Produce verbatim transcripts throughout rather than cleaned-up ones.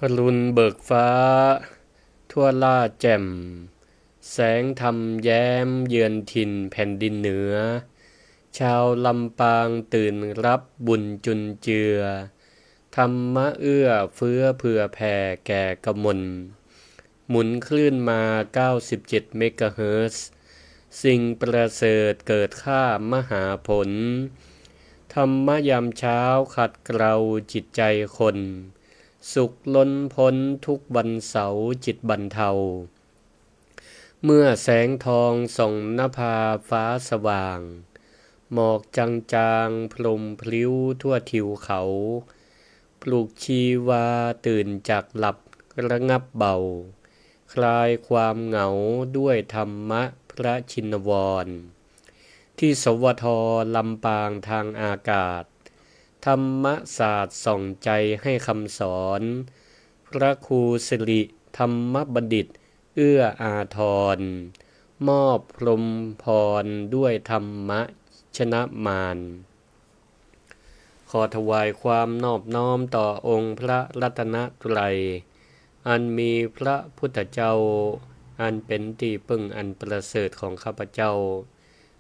อรุณเบิกฟ้า ทั่วล่าแจ่ม แสงธรรมแย้มเยือนถิ่นแผ่นดินเหนือ ชาวลำปางตื่นรับบุญจุนเจือ ธรรมะเอื้อเฟื้อเผื่อแผ่แก่กมล หมุนคลื่นมา เก้าสิบเจ็ด เมกะเฮิรตซ์ สิ่งประเสริฐเกิดค่ามหาผล ธรรมะยามเช้าขัดเกลาจิตใจคน สุขล้นพ้นทุกวันเสาร์จิตบรรเทา เมื่อแสงทองส่องนภาฟ้าสว่าง หมอกจางๆพรมพลิ้วทั่วทิวเขา ปลุกชีวาตื่นจากหลับระงับเบา คลายความเหงาด้วยธรรมะพระชินวร ที่ สวท ลำปางทางอากาศ ธรรมศาสตร์ส่องใจให้คำสอน พระครูสิริธรรมบัณฑิต เอื้ออาทร มอบพรหมพรด้วยธรรมะชนะมาร ขอถวายความนอบน้อมต่อองค์พระรัตนตรัย อันมีพระพุทธเจ้า อันเป็นที่พึ่งอันประเสริฐของข้าพเจ้า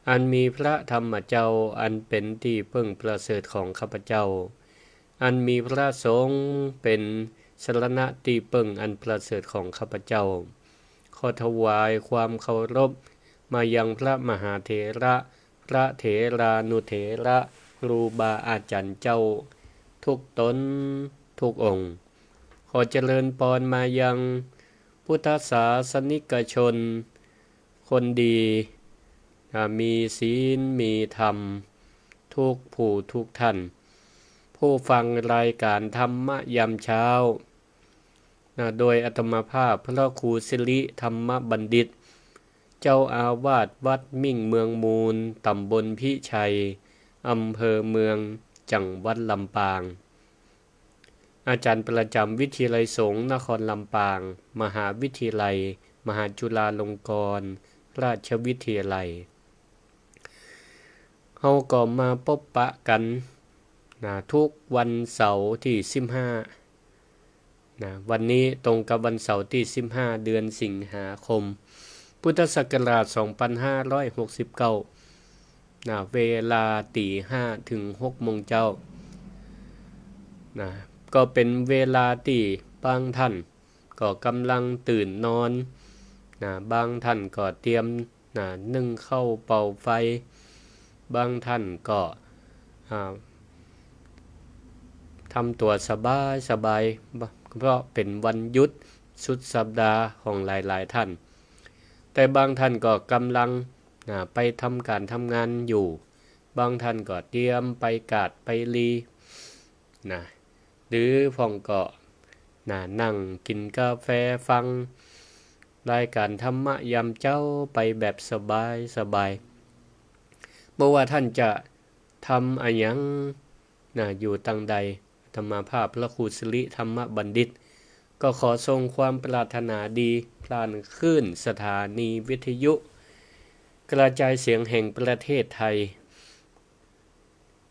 อันมีพระธรรมเจ้า อันเป็นที่พึ่งประเสริฐของข้าพเจ้า อันมีพระสงฆ์เป็นสรณะที่พึ่งอันประเสริฐของข้าพเจ้า ขอถวายความเคารพมายังพระมหาเถระ พระเถรานุเถระ ครูบาอาจารย์เจ้า ทุกตนทุกองค์ ขอเจริญพรมายังพุทธศาสนิกชน คนดี อ่า มีศีล มีธรรม ทุกผู้ทุกท่าน ผู้ฟังรายการธรรมะยามเช้า นะ โดยอาตมาภาพพระครูสิริธรรมบัณฑิต เจ้าอาวาสวัดมิ่งเมืองมูล ตำบลพิชัย อำเภอเมือง จังหวัดลำปาง อาจารย์ประจำวิทยาลัยสงฆ์นครลำปาง มหาวิทยาลัยมหาจุฬาลงกรณราชวิทยาลัย เฮาก็มาปบปะกั๋น นะ ทุกวันเสาร์ตี้สิบห้า นะ วันนี้ตรงกับวันเสาร์ตี้สิบห้า เดือนสิงหาคม พุทธศักราชสองพันห้าร้อยหกสิบเก้า นะ เวลาตีห้าถึงหกโมงเจ๊า นะ ก็เป๋นเวลาตี้บางท่านก็ก่ำลังตื่นนอน นะ บางท่านก็เตรียม นะ นึ่งข้าวเป่าไฟ บางท่านก็ อ่า ทำตั๋วสบายสบาย เพราะเป๋นวันหยุดสุดสัปดาห์ของหลายๆ ท่าน แต่บางท่านก็ก่ำลัง นะ ไปทำก๋านทำงานอยู่ บางท่านก็เตรียมไปกาดไปลี นะ หรือพ่องก็ นะ นั่งกิ๋นกาแฟฟังรายการธรรมะยามเจ๊าไปแบบสบายสบาย บ่ว่าท่านจะทำอะหยัง นะ อยู่ตางใด อาตมาภาพพระครูสิริธรรมบัณฑิต ก็ขอส่งความปรารถนาดีผ่านคลื่นสถานีวิทยุกระจายเสียงแห่งประเทศไทย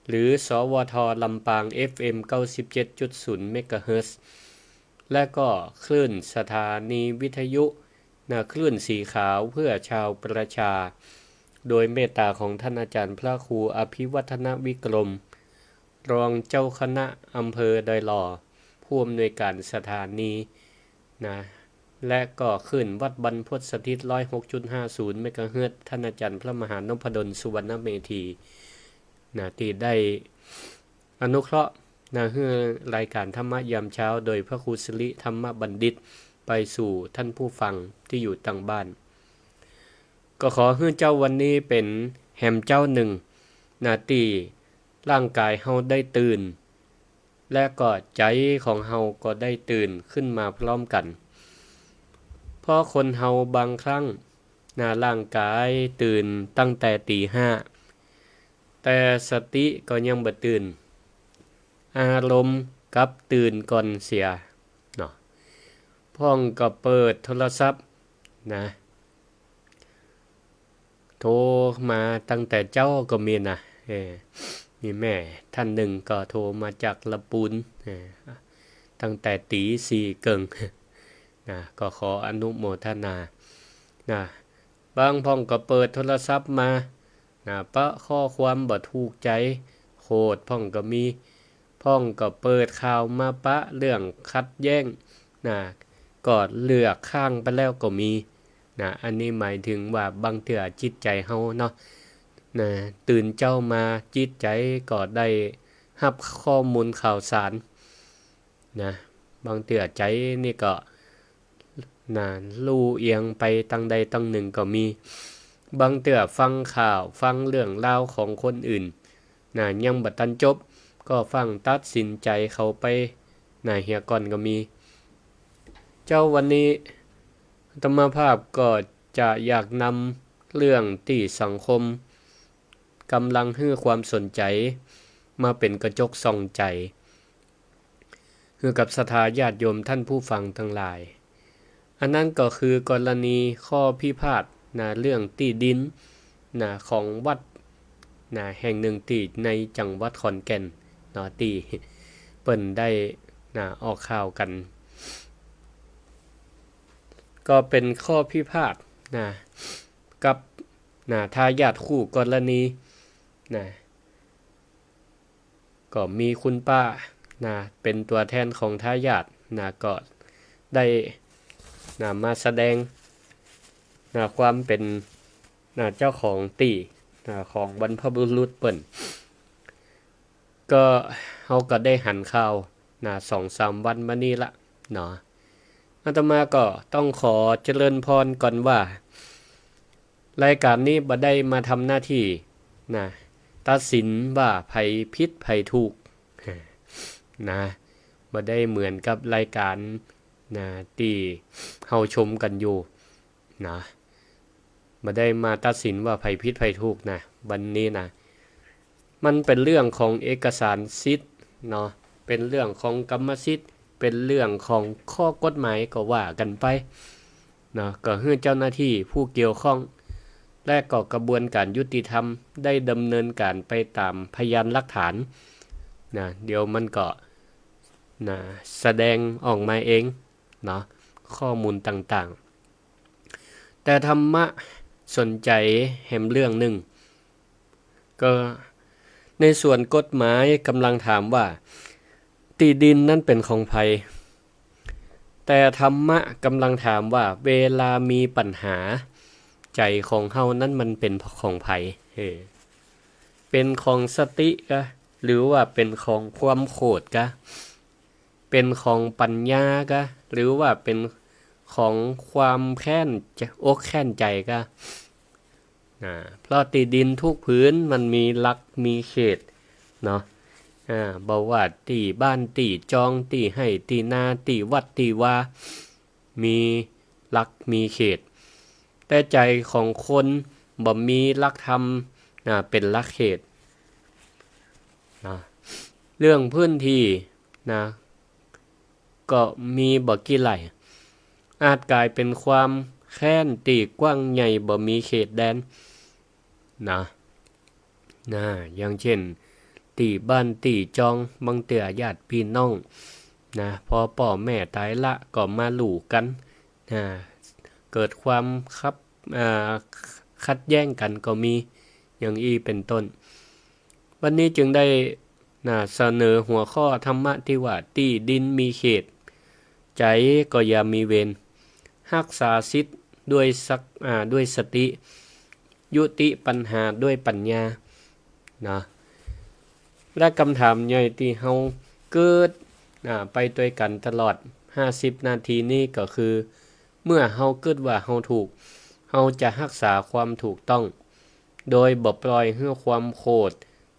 หรือ สวท ลำปาง เอฟเอ็ม เก้าสิบเจ็ดจุดศูนย์ เมกะเฮิรตซ์ และก็คลื่นสถานีวิทยุ นะ คลื่นสีขาวเพื่อชาวประชา โดยเมตตาของท่านอาจารย์พระครูอภิวัฒนวิกรม รองเจ้าคณะอำเภอดอยหล่อ ผู้อำนวยการสถานี นะ และก็คลื่นวัดบรรพตสถิต ร้อยหกจุดห้าศูนย์ เมกะเฮิรตซ์ ท่านอาจารย์พระมหานพดล สุวรรณเมธี นะ ตี้ได้อนุเคราะห์ นะ หื้อรายการธรรมะยามเช้าโดยพระครูสิริธรรมบัณฑิต ไปสู่ท่านผู้ฟังตี้อยู่ตางบ้าน ก็ขอหื้อเจ๊าวันนี้เป๋นแหมเจ๊านึ่ง นะ ตี้ร่างก๋ายเฮาได้ตื่น และก็ใจ๋ของเฮาก็ได้ตื่นขึ้นมาพร้อมกั๋น เพราะคนเฮาบางครั้ง นะ ร่างก๋ายตื่นตั้งแต่ตี๋ห้า แต่สติก็ยังบ่ตื่น อารมณ์กลับตื่นก่อนเสีย เนาะ พ่องก็เปิดโทรศัพท์ นะ โทรมาตั้งแต่เจ๊าก็มีนะ เออ มีแม่ท่านนึ่งก็โทรมาจากละปูน เออ ตั้งแต่ตี๋สี่เกิ่ง นะ ก็ขออนุโมทนา นะ บางพ่องก็เปิดโทรศัพท์มา นะ ปะข้อความบ่ถูกใจ๋ โขดพ่องก็มี พ่องก็เปิดข่าวมาปะเรื่องขัดแย้ง นะ ก็เลือกข้างไปแล้วก็มี นะ อันนี้หมายถึงว่าบางเตื้อจิตใจ๋เฮาเนาะ นะ ตื่นเจ๊ามาจิตใจ๋ก็ได้ฮับข้อมูลข่าวสาร นะ บางเตื้อใจ๋นี่ก็ นะ ลู่เอียงไปตางใดตางนึ่งก็มี บางเตื้อฟังข่าว ฟังเรื่องราวของคนอื่น นะ ยังบ่ตันจบ ก็ฟั่งตัดสินใจ๋เข้าไป นะ เหียก่อนก็มี เจ้า วันนี้อาตมาภาพก็จะอยากนำเรื่องตี้สังคมก่ำลังหื้อความสนใจ๋ มาเป๋นกระจกส่องใจ๋ หื้อกับศรัทธาญาติโยมต้านผู้ฟังตังหลาย อันนั้นก็คือกรณีข้อพิพาท นะ เรื่องตี้ดิน นะ ของวัด นะ แห่งนึ่งตี้ในจังหวัดขอนแก่นเนาะ ตี้เปิ้นได้ นะ ออกข่าวกั๋น ก็เป๋นข้อพิพาท นะ กับ นะ ทายาทคู่กรณี นะ ก็มีคุณป้า นะ เป๋นตั๋วแทนของทายาท นะ ก็ได้ นะ มาแสดง นะ ความเป๋น นะ เจ้าของตี้ นะ ของบรรพบุรุษเปิ้น ก็ เฮาก็ได้หันข่าว นะ สองสามวันมานี้ละเนาะ อาตมาก็ต้องขอเจริญพรก่อนว่า รายก๋านนี้บ่ได้มาทำหน้าตี้ นะ ตัดสินว่าใผผิดใผถูก นะ บ่ได้เหมือนกับรายก๋าน นะ ตี้เฮาชมกั๋นอยู่ นะ บ่ได้มาตัดสินว่าใผผิดใผถูกนะ วันนี้นะ มันเป๋นเรื่องของเอกสารสิทธิ์เนาะ เป๋นเรื่องของกรรมสิทธิ์ เป๋นเรื่องของข้อกฎหมายก็ว่ากั๋นไปเนาะ ก็หื้อเจ้าหน้าตี้ผู้เกี่ยวข้อง และก็กระบวนก๋านยุติธรรมได้ดำเนินก๋านไปต๋ามพยานหลักฐาน นะ เดี๋ยวมันก็ นะ แสดงออกมาเองเนาะ ข้อมูลต่างๆ แต่ธรรมะสนใจ๋แหมเรื่องนึ่ง ก็ในส่วนกฎหมายก่ำลังถามว่า ตี้ดินนั้นเป๋นของใผ แต่ธรรมะก่ำลังถามว่า เวลามีปัญหา ใจ๋ของเฮานั้นมันเป๋นของใผ เออ เป๋นของสติกะ หรือว่าเป๋นของความโขดกะ เป๋นของปัญญากะ หรือว่าเป๋นของความแค้นอกแค้นใจ๋กะ นะ เพราะตี้ดินทุกผืนมันมีหลักมีเขตเนาะ อ่า บ่ว่าตี้บ้านตี้จอง ตี้ไฮ่ตี้นา ตี้วัดตี้วา มีหลักมีเขต แต่ใจ๋ของคนบ่มีหลักธรรม นะ เป๋นหลักเขต นะ เรื่องพื้นตี้ นะ ก็มีบ่กี่ไร่ อาจก๋ายเป๋นความแค้นตี้กว้างใหญ่บ่มีเขตแดน นะ นะ อย่างเช่น ตี้บ้านตี้จอง บางเตื้อญาติปี้น้อง นะ พอป้อแม่ต๋ายละก็มาลู่กั๋น นะ เกิดความขับ อ่า ขัดแย้งกั๋นก็มี อย่างอี้เป๋นต้น วันนี้จึงได้ นะ เสนอหัวข้อธรรมะตี้ว่า ตี้ดินมีเขต ใจ๋ก็อย่ามีเวร ฮักษาสิทธิ์ด้วยสัก อ่า ด้วยสติ ยุติปัญหาด้วยปัญญา นะ และกำถามใหญ่ตี้เฮากึ๊ด อ่า ไปตวยกั๋นตลอดห้าสิบนาทีนี้ก็คือ เมื่อเฮากึ๊ดว่าเฮาถูก เฮาจะฮักษาความถูกต้อง โดยบ่ปล่อยหื้อความโขด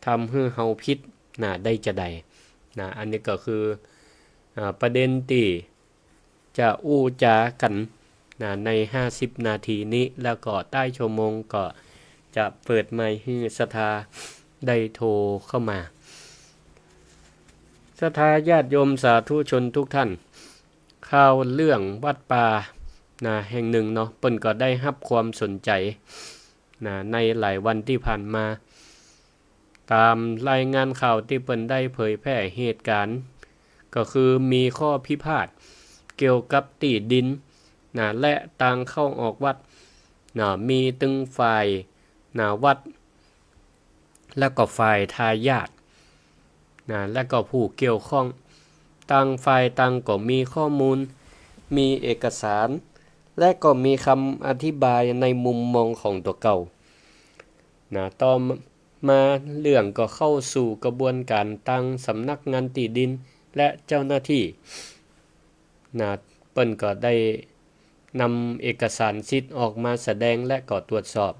ทำหื้อเฮาผิด นะ ได้จาใด นะ อันนี้ก็คือ อ่า ประเด็นตี้จะอู้จ๋ากั๋น นะ ในห้าสิบนาทีนี้ แล้วก็ต้ายชั่วโมงก็จะเปิดไมค์หื้อศรัทธาได้โทรเข้ามา ศรัทธาญาติโยมสาธุชนทุกท่าน ข่าวเรื่องวัดป่า นะ แห่งนึ่งเนาะ เปิ้นก็ได้ฮับความสนใจ๋ นะ ในหลายวันตี้ผ่านมา ต๋ามรายงานข่าวตี้เปิ้นได้เผยแพร่เหตุก๋ารณ์ ก็คือมีข้อพิพาทเกี่ยวกับตี้ดินนะ และตางเข้าออกวัดนะ มีตึงฝ่ายนะวัด และก็ฝ่ายทายาทนะ และก็ผู้เกี่ยวข้อง ต่างฝ่ายต่างก็มีข้อมูล มีเอกสาร และก็มีกำอธิบายในมุมมองของตั๋วเก่านะ ต่อมาเรื่องก็เข้าสู่กระบวนก๋านตางสำนักงานตี้ดินและเจ้าหน้าตี้นะ เปิ้นก็ได้นำเอกสารสิทธิ์ออกมาแสดงและก็ตรวจสอบ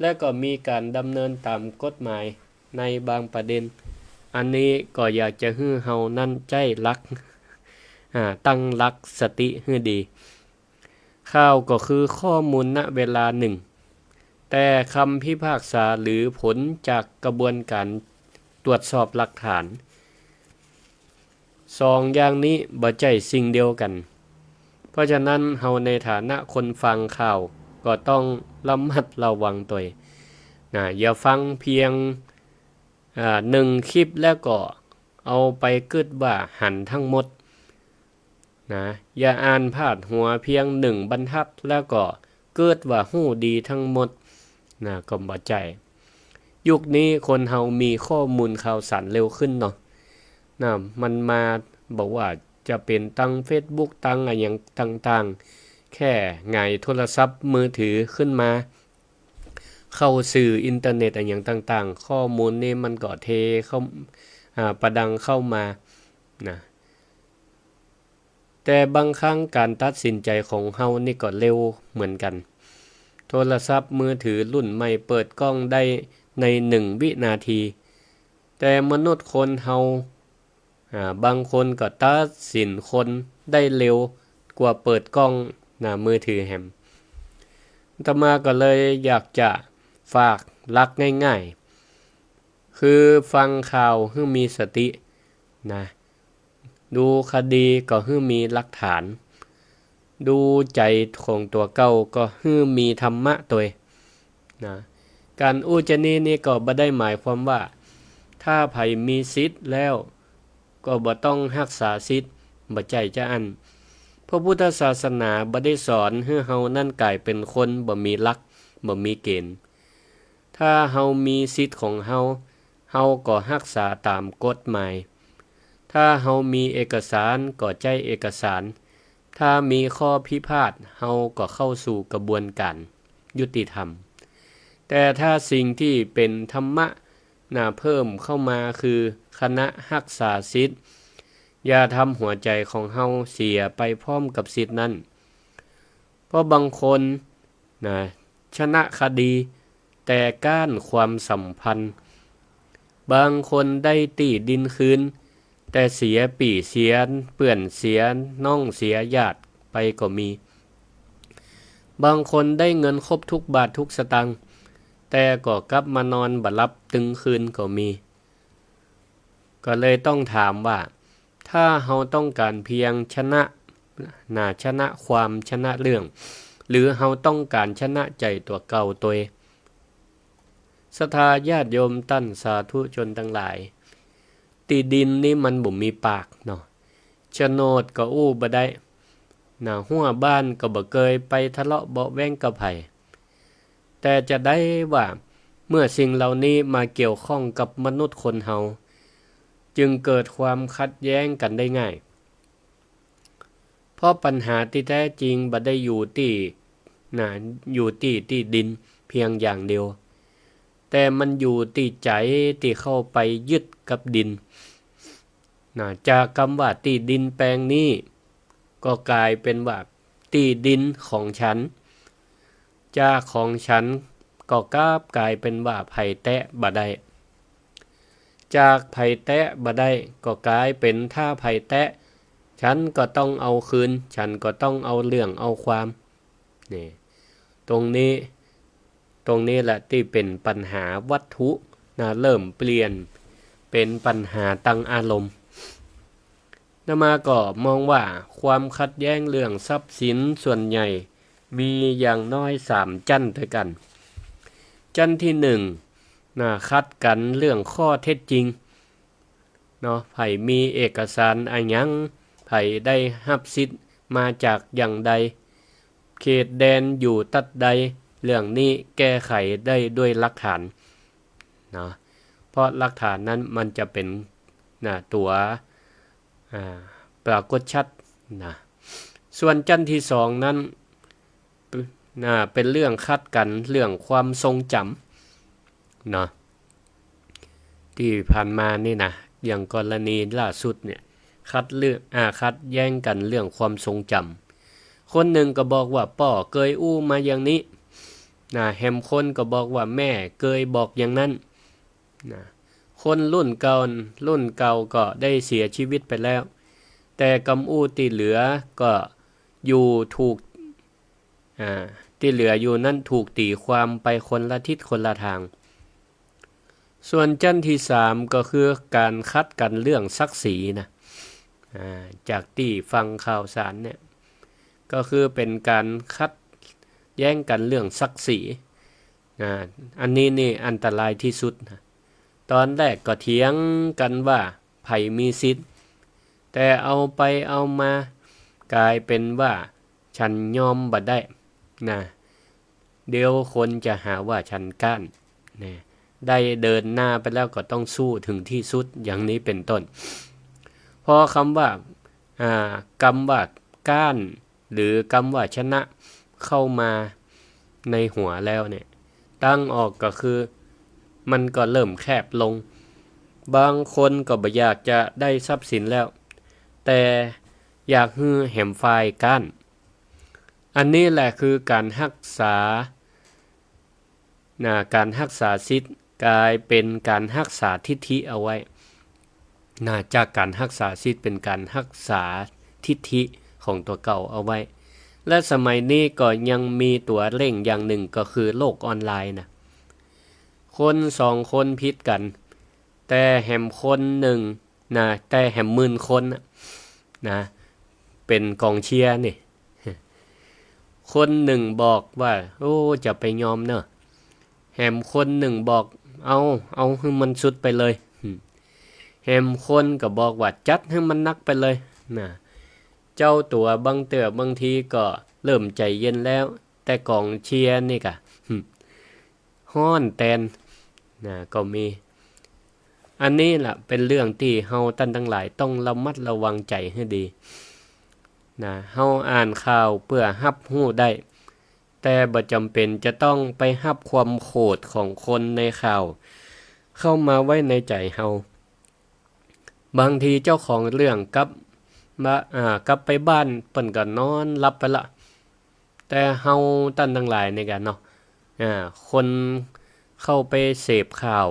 และก็มีก๋านดำเนินต๋ามกฎหมายในบางประเด็น อันนี้ก็อยากจะหื้อเฮานั้นใจ๊หลัก อ่า ตั้งหลักสติหื้อดี ข่าวก็คือข้อมูล ณ เวลานึ่ง แต่กำพิพากษาหรือผลจากกระบวนก๋านตรวจสอบหลักฐาน สองอย่างนี้บ่ใจ้สิ่งเดียวกั๋น เพราะฉะนั้นเฮาในฐานะคนฟังข่าวก็ต้องระมัดระวังตวยนะ อย่าฟังเพียง อ่า นึ่งคลิปแล้วก็เอาไปกึ๊ดว่าหันตึงหมดนะ อย่าอ่านพาดหัวเพียงนึ่งบรรทัดแล้วก็กึ๊ดว่าฮู้ดีตึงหมดนะ ก็บ่ใจ้ ยุคนี้คนเฮามีข้อมูลข่าวสารเร็วขึ้นเนาะนะ มันมาบ่ว่าจะเป๋นตางเฟซบุ๊ก ตางอะหยังต่างๆ แค่หงายโทรศัพท์มือถือขึ้นมา เข้าสื่ออินเทอร์เน็ตอะหยังต่างๆ ข้อมูลนี่มันก็เทเข้า อ่า ปะดังเข้ามานะ แต่บางครั้งก๋านตัดสินใจ๋ของเฮานี่ก็เร็วเหมือนกั๋น โทรศัพท์มือถือรุ่นใหม่เปิดกล้องได้ในนึ่งวินาที แต่มนุษย์คนเฮา อ่า บางคนก็ตัดสินคนได้เร็วกว่าเปิดกล้องนะ มือถือแหม อาตมาก็เลยอยากจะฝากหลักง่ายๆ คือฟังข่าวหื้อมีสตินะ ดูคดีก็หื้อมีหลักฐาน ดูใจ๋ของตั๋วเก่าก็หื้อมีธรรมะตวยนะ ก๋านอู้จานี้นี่ก็บ่ได้หมายความว่า ถ้าใผมีสิทธิ์แล้วก็บ่ต้องฮักษาสิทธิ์ บ่ใจ้จาอั้น พระพุทธศาสนาบ่ได้สอนหื้อเฮานั้นก๋ายเป๋นคนบ่มีหลัก บ่มีเกณฑ์ ถ้าเฮามีสิทธิ์ของเฮา เฮาก็ฮักษาต๋ามกฎหมาย ถ้าเฮามีเอกสารก็ใจ๊เอกสาร ถ้ามีข้อพิพาทเฮาก็เข้าสู่กระบวนก๋านยุติธรรม แต่ถ้าสิ่งตี้เป๋นธรรมะนะเพิ่มเข้ามาคือคณะฮักษาสิทธิ์ อย่าทำหัวใจ๋ของเฮาเสียไปพร้อมกับสิทธิ์นั้น เพราะบางคนนะ ชนะคดี แต่ก๊านความสัมพันธ์ บางคนได้ตี้ดินคืน แต่เสียปี้เสียเปื้อน เสียน้องเสียญาติไปก็มี บางคนได้เงินครบทุกบาททุกสตางค์ แต่ก็กลับมานอนบ่หลับตึงคืนก็มี ก็เลยต้องถามว่า ถ้าเฮาต้องก๋านเพียงชนะนะ ชนะความชนะเรื่อง หรือเฮาต้องก๋านชนะใจ๋ตั๋วเก่าตวย ศรัทธาญาติโยมต้านสาธุชนตังหลาย ตี้ดินนี่มันบ่มีปากเนาะ โฉนดก็อู้บ่ได้นะ ฮั้วบ้านก็บ่เกยไปทะเลาะเบาะแว้งกับใผ แต่จะได้ว่าเมื่อสิ่งเหล่านี้มาเกี่ยวข้องกับมนุษย์คนเฮา จึงเกิดความขัดแย้งกั๋นได้ง่าย เพราะปัญหาตี้แต๊จริงบ่ได้อยู่ตี้นะ อยู่ตี้ตี้ดินเพียงอย่างเดียว แต่มันอยู่ตี้ใจ๋ตี้เข้าไปยึดกับดินนะ จากกำว่าตี้ดินแปลงนี้ ก็ก๋ายเป๋นว่าตี้ดินของฉัน จากของฉันก็กลับก๋ายเป๋นว่าใผแตะบ่ได้ จากใผแตะบ่ได้ก็ก๋ายเป๋นถ้าใผแตะ ฉันก็ต้องเอาคืน ฉันก็ต้องเอาเรื่องเอาความ นี่ ตรงนี้ ตรงนี้แหละตี้เป๋นปัญหาวัตถุนะ เริ่มเปลี่ยนเป๋นปัญหาตางอารมณ์ อาตมาก็มองว่าความขัดแย้งเรื่องทรัพย์สินส่วนใหญ่มีอย่างน้อยสามจั้นตวยกั๋น จั้นตี้นึ่งนะ ขัดกั๋นเรื่องข้อเท็จจริง เนาะ ใผมีเอกสารอะหยัง ใผได้ฮับสิทธิ์มาจากอย่างใด เขตแดนอยู่ตั๊ดใด เรื่องนี้แก้ไขได้ด้วยหลักฐานเนาะ เพราะหลักฐานนั้นมันจะเป๋น นะ ตั๋ว อ่า ปรากฏชัดนะ ส่วนจั้นตี้สองนั้น นะ เป๋นเรื่องขัดกั๋นเรื่องความทรงจ๋ำเนาะ ตี้ผ่านมานี่นะ อย่างกรณีล่าสุดเนี่ย ขัดเรื่อง อ่า ขัดแย้งกั๋นเรื่องความทรงจ๋ำ คนนึ่งก็บอกว่าป้อเกยอู้มาอย่างนี้นะ แหมคนก็บอกว่าแม่เกยบอกอย่างนั้นนะ คนรุ่นเก่า รุ่นเก่าก็ได้เสียชีวิตไปแล้ว แต่กำอู้ตี้เหลือก็อยู่ถูก อ่า ตี้เหลืออยู่นั้นถูกตี๋ความไปคนละทิศคนละตาง ส่วนจั้นตี้สามก็คือก๋านขัดกั๋นเรื่องศักดิ์ศรีนะ อ่า จากตี้ฟังข่าวสารเนี่ย ก็คือเป๋นก๋านขัดแย้งกั๋นเรื่องศักดิ์ศรี อ่า อันนี้นี่อันตรายตี้สุดนะ ต๋อนแรกก็เถียงกั๋นว่าใผมีสิทธิ์ แต่เอาไปเอามาก๋ายเป๋นว่าฉันยอมบ่ได้นะ เดี๋ยวคนจะหาว่าฉันก๊านนะ ได้เดินหน้าไปแล้วก็ต้องสู้เถิงตี้สุด อย่างนี้เป๋นต้น พอกำว่า อ่า กำว่าก๊าน หรือกำว่าชนะเข้ามาในหัวแล้วเนี่ย ตางออกก็คือมันก็เริ่มแคบลง บางคนก็บ่อยากจะได้ทรัพย์สินแล้ว แต่อยากหื้อแหมฝ่ายก๊าน อันนี้แหละคือก๋านฮักษา นะ ก๋านฮักษาสิทธิ์ก๋ายเป๋นก๋านฮักษาทิฐิเอาไว้นะ จากก๋านฮักษาสิทธิ์เป๋นก๋านฮักษาทิฐิของตั๋วเก่าเอาไว้ และสมัยนี้ก็ยังมีตั๋วเร่งอย่างนึ่งก็คือโลกออนไลน์นะ คนสองคนผิดกั๋น แต่แหมคนนึ่ง นะ แต่แหมหมื่นคนน่ะ นะ เป๋นก๋องเชียร์นี่ คนนึ่งบอกว่า โอ้ จะไปยอมเนอะ แหมคนนึ่งบอก เอา เอาหื้อมันสุดไปเลย แหมคนก็บอกว่าจัดหื้อมันหนักไปเลย นะ เจ้าตั๋วบางเตื้อบางทีก็เริ่มใจ๋เย็นแล้ว แต่ก๋องเชียร์นี่ก่ะ ฮ้อนแตน นะ ก็มี อันนี้ล่ะเป๋นเรื่องตี้เฮาต้านตังหลายต้องระมัดระวังใจ๋หื้อดี นะ เฮาอ่านข่าวเปื้อฮับฮู้ได้ แต่บ่จ๋ำเป๋นจะต้องไปฮับความโขดของคนในข่าวเข้ามาไว้ในใจ๋เฮา บางทีเจ้าของเรื่องกลับมา อ่า กลับไปบ้านเปิ้นก็นอนหลับไปละ แต่เฮาต้านตังหลายนี่ก่ะเนาะ อ่า คนเข้าไปเสพข่าว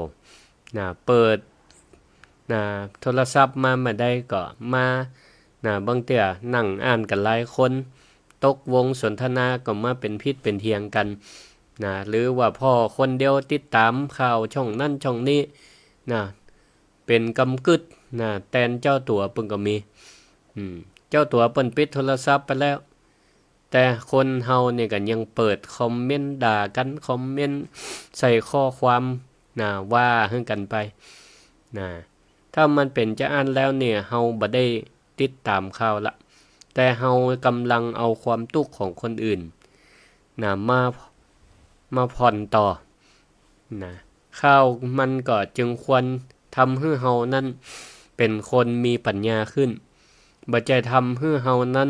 นะ เปิด นะ โทรศัพท์มาเมื่อใดก็มา นะ บางเตื้อนั่งอ่านกั๋นหลายคน ตกวงสนทนาก็มาเป๋นผิดเป๋นเถียงกั๋น นะ หรือว่าผ่อคนเดียวติดต๋ามข่าวช่องนั้นช่องนี้ นะ เป๋นกำกึด นะ แตนเจ้าตั๋วเปิ้นก็มี อืม เจ้าตั๋วเปิ้นปิดโทรศัพท์ไปแล้ว แต่คนเฮานี่ก็ยังเปิดคอมเมนต์ด่ากั๋น คอมเมนต์ใส่ข้อความ นะ ว่าหื้อกั๋นไป นะ ถ้ามันเป๋นจาอั้นแล้วเนี่ย เฮาบ่ได้ติดต๋ามข่าวละ แต่เฮากำลังเอาความตุ๊กข์ของคนอื่น นะ มา มาผ่อนต่อ นะ ข่าวมันก็จึงควรทำหื้อเฮานั้นเป๋นคนมีปั๋ญญาขึ้น บ่ใจ้ทำหื้อเฮานั้น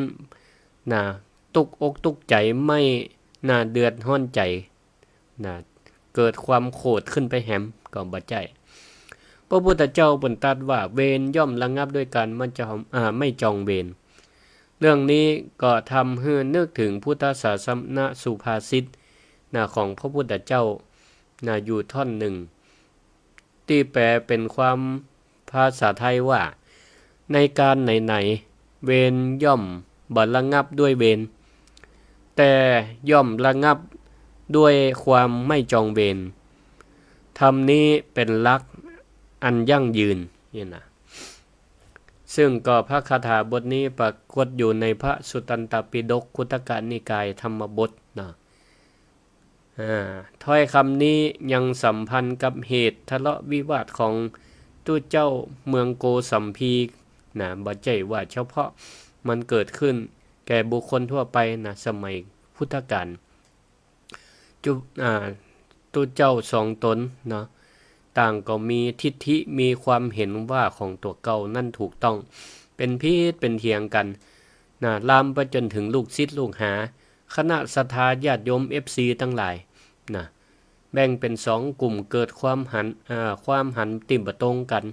นะ ตุ๊กอกตุ๊กใจ๋ ไม่ นะ เดือดฮ้อนใจ๋ นะ เกิดความโขดขึ้นไปแหม ก็บ่ใจ้ พระพุทธเจ้าเปิ้นตรัสว่า เวรย่อมระงับด้วยการไม่จอง อ่า ไม่จองเวร เรื่องนี้ก็ทำหื้อนึกเถิงพุทธศาสนสุภาษิต นะ ของพระพุทธเจ้า นะ อยู่ท่อนนึ่ง ตี้แปลเป๋นความภาษาไทยว่า ในการไหนๆ เวรย่อมบ่ระงับด้วยเวร แต่ย่อมระงับด้วยความไม่จองเวร ธรรมนี้เป๋นหลักอันยั่งยืน นี่นะ ซึ่งก็พระคาถาบทนี้ปรากฏอยู่ในพระสุตตันตปิฎกคุตตกนิกายธรรมบทนะ อ่า ถ้อยคำนี้ยังสัมพันธ์กับเหตุทะเลาะวิวาทของ ตุ๊เจ้าเมืองโกสัมพีนะ บ่ใจ้ว่าเฉพาะมันเกิดขึ้นแก่บุคคลทั่วไปนะ สมัยพุทธกาล จุ- อ่า ตุ๊เจ้าสองต๋นเนาะ ต่างก็มีทิฏฐิ มีความเห็นว่าของตั๋วเก่านั้นถูกต้อง เป๋นผิดเป๋นเถียงกั๋นนะ ลามไปจ๋นเถิงลูกศิษย์ลูกหา คณะศรัทธาญาติโยม เอฟซี ตังหลายนะ แบ่งเป๋นสองกลุ่ม เกิดความหัน อ่า ความหันตี้บ่ตรงกั๋น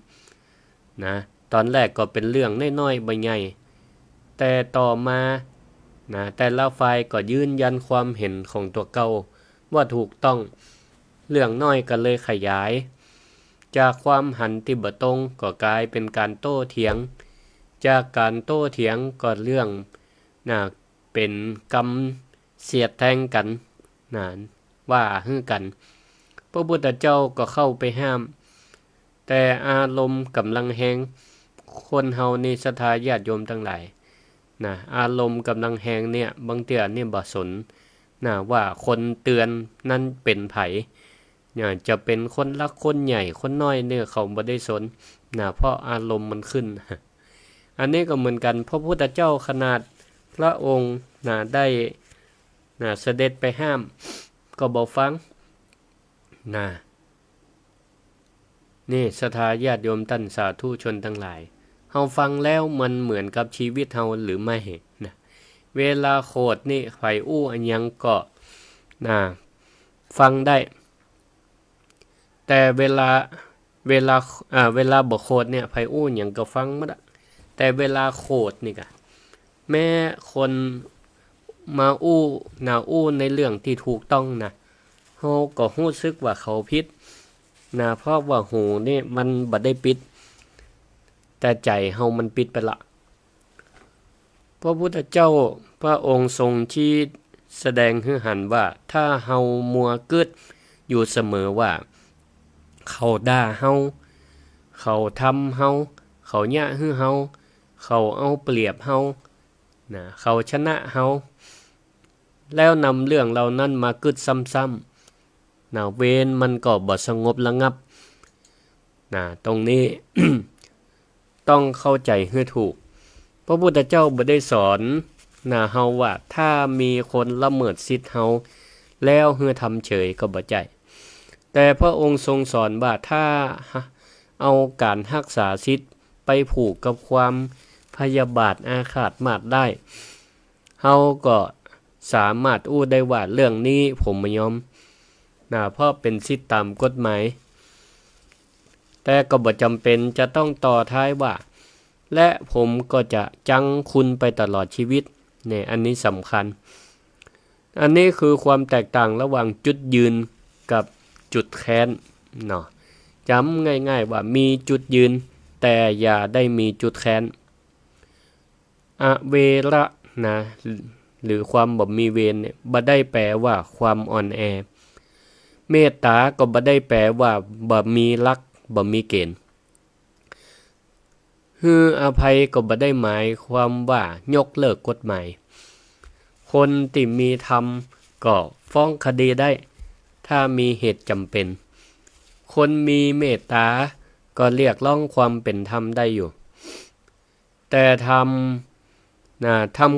นะ ต๋อนแรกก็เป๋นเรื่องน้อยๆ บ่ใหญ่ แต่ต่อมานะ แต่ละฝ่ายก็ยืนยันความเห็นของตั๋วเก่าว่าถูกต้อง เรื่องน้อยก็เลยขยาย จากความหันตี้บ่ตรงก็ก๋ายเป๋นก๋านโต้เถียง จากก๋านโต้เถียงก็เรื่องนะ เป๋นกำเสียดแตงกั๋นนะ ว่าหื้อกั๋น พระพุทธเจ้าก็เข้าไปห้าม แต่อารมณ์ก่ำลังแฮง คนเฮานี่ศรัทธาญาติโยมตังหลายนะ อารมณ์ก่ำลังแฮงเนี่ย บางเตื้อเนี่ยบ่สนนะ ว่าคนเตือนนั้นเป๋นใผ เนี่ย จะเป๋นคนหลักคนใหญ่คนน้อยเนี่ย เขาบ่ได้สนนะ เพราะอารมณ์มันขึ้น อันนี้ก็เหมือนกั๋น พระพุทธเจ้าขนาดพระองค์นะ ได้นะ เสด็จไปห้าม ก็บ่ฟังนะ นี่ศรัทธาญาติโยมต้านสาธุชนตังหลาย เฮาฟังแล้วมันเหมือนกับชีวิตเฮาหรือไม่นะ เวลาโขดนี่ใผอู้อะหยังก็นะ ฟังได้ แต่เวลา เวลา อ่า เวลาบ่โขดเนี่ย ใผอู้หยังก็ฟังหมดอะ แต่เวลาโขดนี่กะ แม้คนมาอู้นะ อู้ในเรื่องตี้ถูกต้องนะ เฮาก็ฮู้สึกว่าเขาผิดนะ เพราะว่าหูนี่มันบ่ได้ปิด แต่ใจ๋เฮามันปิดไปละ พระพุทธเจ้าพระองค์ทรงชี้แสดงหื้อหันว่า ถ้าเฮามัวกึ๊ดอยู่เสมอว่า เขาด่าเฮา เขาทำเฮา เขาเยียะหื้อเฮา เขาเอาเปรียบเฮานะ เขาชนะเฮา แล้วนำเรื่องเหล่านั้นมากึ๊ดซ้ำๆนะ เวรมันก็บ่สงบระงับนะ ตรงนี้ ต้องเข้าใจ๋หื้อถูก พระพุทธเจ้าบ่ได้สอนนะ เฮาว่าถ้ามีคนละเมิดสิทธิ์เฮา แล้วหื้อทำเฉยก็บ่ใจ้ แต่พระองค์ทรงสอนว่าถ้าเอาก๋านฮักษาสิทธิ์ไปผูกกับความพยาบาทอาฆาตมาดได้ เฮาก็สามารถอู้ได้ว่าเรื่องนี้ผมบ่ยอมนะ เพราะเป๋นสิทธิ์ต๋ามกฎหมาย แต่ก็บ่จ๋ำเป๋นจะต้องต่อท้ายว่า และผมก็จะจังคุณไปตลอดชีวิต เนี่ย อันนี้สำคัญ อันนี้คือความแตกต่างระหว่างจุดยืนกับจุดแค้นเนาะ จ๋ำง่ายๆว่ามีจุดยืน แต่อย่าได้มีจุดแค้น อเวระนะ หรือความบ่มีเวรเนี่ย บ่ได้แปลว่าความอ่อนแอ เมตต๋าก็บ่ได้แปลว่าบ่มีหลัก บ่มีเกณฑ์ หื้ออภัยก็บ่ได้หมายความว่ายกเลิกกฎหมาย คนตี้มีธรรมก็ฟ้องคดีได้ ถ้ามีเหตุจ๋ำเป๋น คนมีเมตต๋าก็เรียกร้องความเป๋นธรรมได้อยู่ แต่ธรรมนะ ธรรม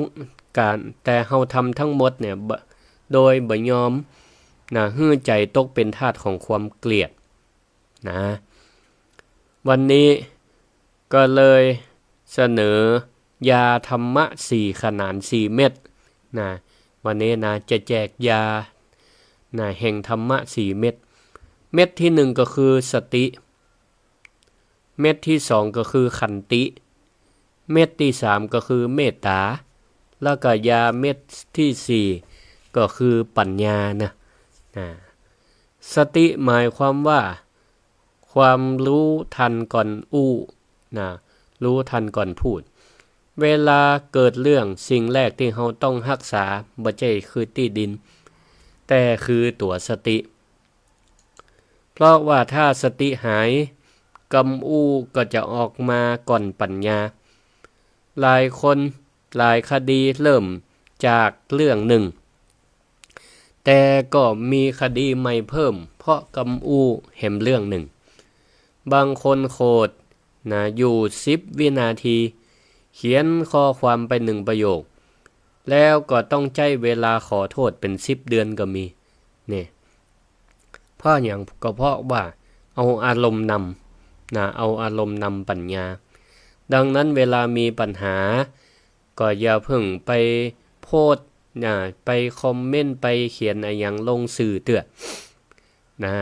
ก๋าน แต่เฮาทำทั้งหมดเนี่ย บ่- โดยบ่ยอมนะ หื้อใจ๋ตกเป๋นทาสของความเกลียดนะ วันนี้ก็เลยเสนอยาธรรมะสี่ขนานสี่เม็ดนะ วันนี้นะ จะแจกยานะ แห่งธรรมะสี่เม็ด เม็ดตี้หนึ่งก็คือสติ เม็ดตี้สองก็คือขันติ เม็ดตี้สามก็คือเมตต๋า แล้วก็ยาเม็ดตี้สี่ก็คือปัญญานะ นะ สติหมายความว่า ความรู้ทันก่อนอู้นะ รู้ทันก่อนพูด เวลาเกิดเรื่อง สิ่งแรกตี้เฮาต้องฮักษา บ่ใจ้คือตี้ดิน แต่คือตั๋วสติ เพราะว่าถ้าสติหาย กำอู้ก็จะออกมาก่อนปัญญา หลายคนหลายคดีเริ่มจากเรื่องนึ่ง แต่ก็มีคดีใหม่เพิ่ม เพราะกำอู้แหมเรื่องนึ่ง บางคนโขดนะ อยู่สิบวินาที เขียนข้อความไปหนึ่งประโยค แล้วก็ต้องใจ๊เวลาขอโทษเป๋นสิบเดือนก็มี เนี่ย เพราะหยัง ก็เพราะว่าเอาอารมณ์นำนะ เอาอารมณ์นำปัญญา ดังนั้นเวลามีปัญหา ก็อย่าเพิ่งไปโพสต์นะ ไปคอมเมนต์ ไปเขียนอะหยังลงสื่อเตื้อนะ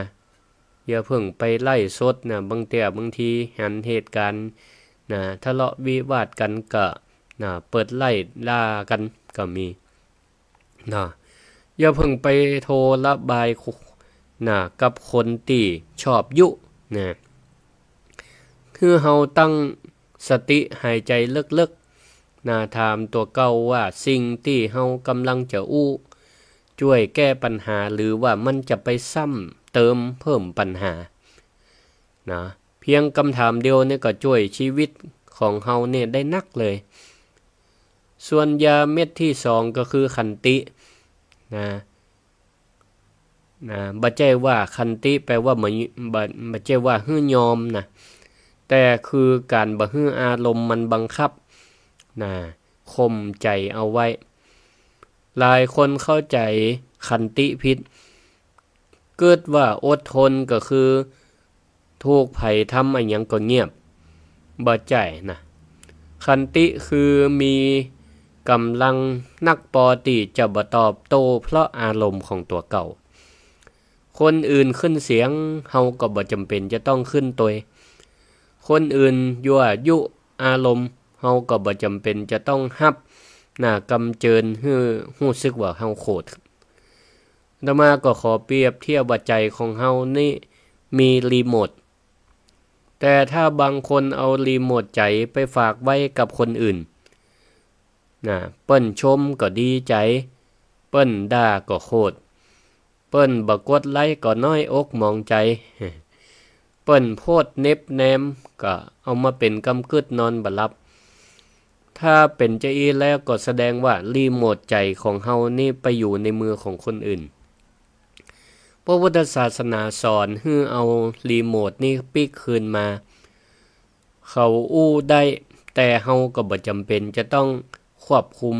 อย่าเพิ่งไปไลฟ์สดนะ บางเตื้อบางทีหันเหตุการณ์นะ ทะเลาะวิวาทกั๋นก็นะ เปิดไลฟ์ด่ากั๋นก็มี นะ อย่าเพิ่งไปโทรระบายนะ กับคนตี้ชอบยุนะ คือเฮาตั้งสติหายใจ๋เลิกๆ นะ ถามตั๋วเก่าว่าสิ่งตี้เฮากำลังจะอู้จ้วยแก้ปัญหา หรือว่ามันจะไปซ้ำเติมเพิ่มปัญหา นะ เพียงกำถามเดียวนี่ก็จ้วยชีวิตของเฮาเนี่ยได้นักเลย ส่วนยาเม็ดตี้สองก็คือขันตินะ นะ บ่ใจ้ว่าขันติแปลว่าบ่ บ่ บ่ใจ้ว่าหื้อยอมนะ แต่คือก๋านบ่หื้ออารมณ์มันบังคับนะ ข่มใจ๋เอาไว้ หลายคนเข้าใจ๋ขันติผิด กึ๊ดว่าอดทนก็คือถูกใผทำอะหยังก็เงียบ บ่ใจ้นะ ขันติคือมีก๋ำลังนักปอตี้จะบ่ตอบโต้เพราะอารมณ์ของตั๋วเก่า คนอื่นขึ้นเสียง เฮาก็บ่จ๋ำเป๋นจะต้องขึ้นตวย คนอื่นยั่วยุอารมณ์ เฮาก็บ่จ๋ำเป๋นจะต้องฮับนะ กำเจิญหื้อฮู้สึกว่าเฮาโขด อาตมาก็ขอเปรียบเทียบว่าใจ๋ของเฮานี่มีรีโมท แต่ถ้าบางคนเอารีโมทใจ๋ไปฝากไว้กับคนอื่นนะ เปิ้นชมก็ดีใจ๋ เปิ้นด่าก็โขด เปิ้นบ่กดไลก์ก็น้อยอกหมองใจ๋ เปิ้นโพสต์เน็บแนมก็เอามาเป๋นกำกึ๊ดนอนบ่หลับ ถ้าเป๋นจาอี้แล้วก็แสดงว่ารีโมทใจ๋ของเฮานี่ไปอยู่ในมือของคนอื่น พระพุทธศาสนาสอนหื้อเอารีโมทนี่ปิ๊กคืนมา เขาอู้ได้ แต่เฮาก็บ่จ๋ำเป๋นจะต้องควบคุม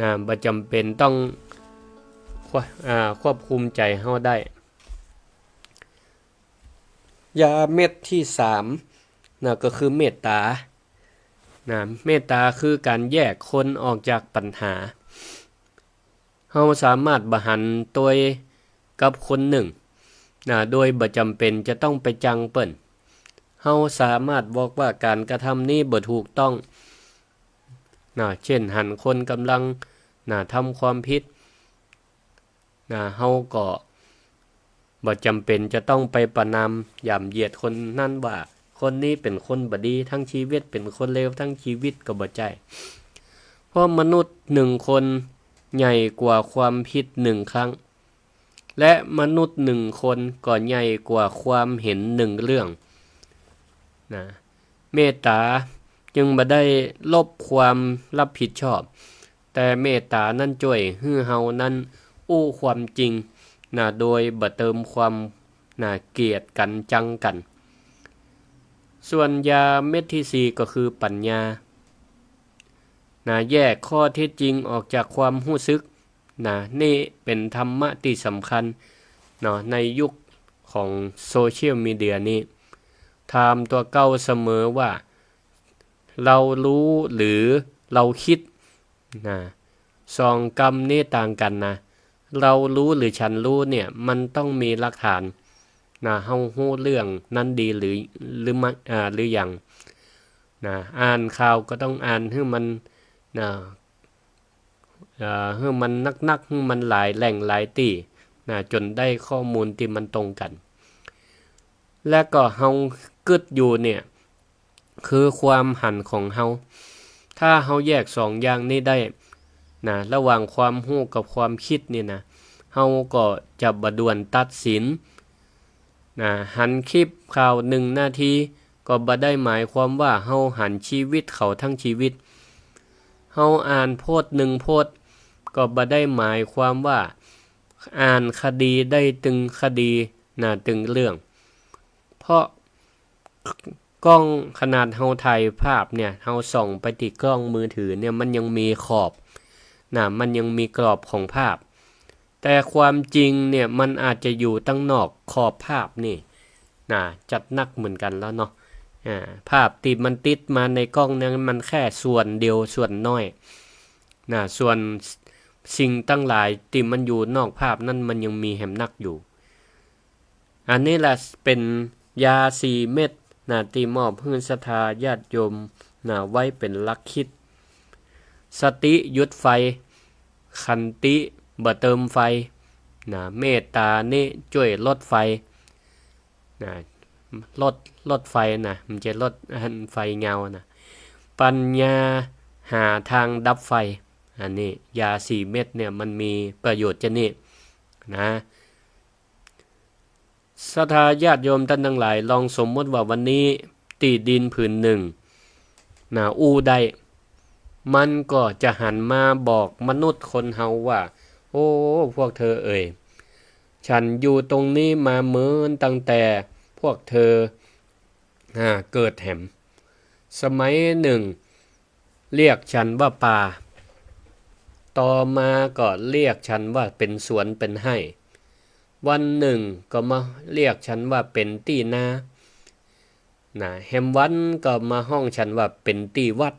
นะ บ่จ๋ำเป๋นต้องคว- อ่า ควบคุมใจ๋เฮาได้ ยาเม็ดตี้สามนะ ก็คือเมตต๋านะ เมตต๋าคือก๋านแยกคนออกจากปัญหา เฮาสามารถบ่หันตวยกับคนนึ่งนะ โดยบ่จ๋ำเป๋นจะต้องไปจังเปิ้น เฮาสามารถบอกว่าก๋านกระทำนี้บ่ถูกต้องนะ เช่นหันคนก่ำลังนะ ทำความผิดนะ เฮาก็บ่จ๋ำเป๋นจะต้องไปประณามหยามเหยียดคนนั้นว่า คนนี้เป๋นคนบ่ดีตังชีวิต เป๋นคนเลวตังชีวิต ก็บ่ใจ้ เพราะมนุษย์นึ่งคนใหญ่กว่าความผิดนึ่งครั้ง และมนุษย์นึ่งคนก็ใหญ่กว่าความเห็นนึ่งเรื่องนะ เมตต๋าจึงบ่ได้ลบความรับผิดชอบ แต่เมตต๋านั้นจ้วยหื้อเฮานั้นอู้ความจริงนะ โดยบ่เติมความนะ เกลียดกั๋นจังกั๋น ส่วนยาเม็ดตี้สี่ก็คือปัญญานะ แยกข้อเท็จจริงออกจากความฮู้สึกนะ นี่เป๋นธรรมะตี้สำคัญเนาะ ในยุคของโซเชียลมีเดียนี้ ถามตั๋วเก่าเสมอว่า เรารู้หรือเราคิดนะ สองกำนี้ต่างกั๋นนะ เรารู้หรือฉันรู้เนี่ย มันต้องมีหลักฐานนะ เฮาฮู้เรื่องนั้นดีหรือ หรือไม่ อ่า หรือยังนะ อ่านข่าวก็ต้องอ่านหื้อมันนะ เอ่อ หื้อมันนักๆ หื้อมันหลายแหล่งหลายตี้นะ จ๋นได้ข้อมูลตี้มันตรงกั๋น และก็เฮากึ๊ดอยู่เนี่ย คือความหันของเฮา ถ้าเฮาแยกสองอย่างนี้ได้นะ ระหว่างความฮู้กับความคิดนี่นะ เฮาก็จะบ่ด่วนตัดสินนะ หันคลิปข่าวนึ่งนาที ก็บ่ได้หมายความว่าเฮาหันชีวิตเขาตังชีวิต เฮาอ่านโพสต์นึ่งโพสต์ ก็บ่ได้หมายความว่าอ่านคดีได้ตึงคดีนะ ตึงเรื่อง เพราะ กล้องขนาดเฮาถ่ายภาพเนี่ย เฮาส่องไปตี้กล้องมือถือเนี่ย มันยังมีขอบนะ มันยังมีกรอบของภาพ แต่ความจริงเนี่ย มันอาจจะอยู่ตังนอกขอบภาพนี่นะ จัดหนักเหมือนกั๋นแล้วเนาะ อ่า ภาพตี้มันติดมาในกล้องนั้น มันแค่ส่วนเดียว ส่วนน้อยนะ ส่วนสิ่งตังหลายตี้มันอยู่นอกภาพนั้น มันยังมีแหมหนักอยู่ อันนี้แหละเป๋นยาสี่เม็ดนะ ตี้มอบหื้อศรัทธาญาติโยมนะ ไว้เป๋นหลักคิด สติหยุดไฟ ขันติบ่เติมไฟนะ เมตตานี่จ้วยลดไฟนะ ลด ลดไฟนะ บ่ใจ้ลด อันไฟเงานะ ปัญญาหาตางดับไฟ อันนี้ยาสี่เม็ดเนี่ย มันมีประโยชน์จะนี่นะ ศรัทธาญาติโยมต้านตังหลาย ลองสมมุติว่าวันนี้ตี้ดินผืนนึ่งนะ อู้ได้ มันก็จะหันมาบอกมนุษย์คนเฮาว่า โอ้ พวกเธอเอ๋ย ฉันอยู่ตรงนี้มาเมินตั้งแต่พวกเธอ อ่า เกิดแหม สมัยนึ่ง เรียกฉันว่าป่า ต่อมาก็เรียกฉันว่าเป๋นสวนเป๋นไฮ่ วันนึ่งก็มาเรียกฉันว่าเป๋นตี้นานะ แหมวันก็มาฮ้องฉันว่าเป๋นตี้วัด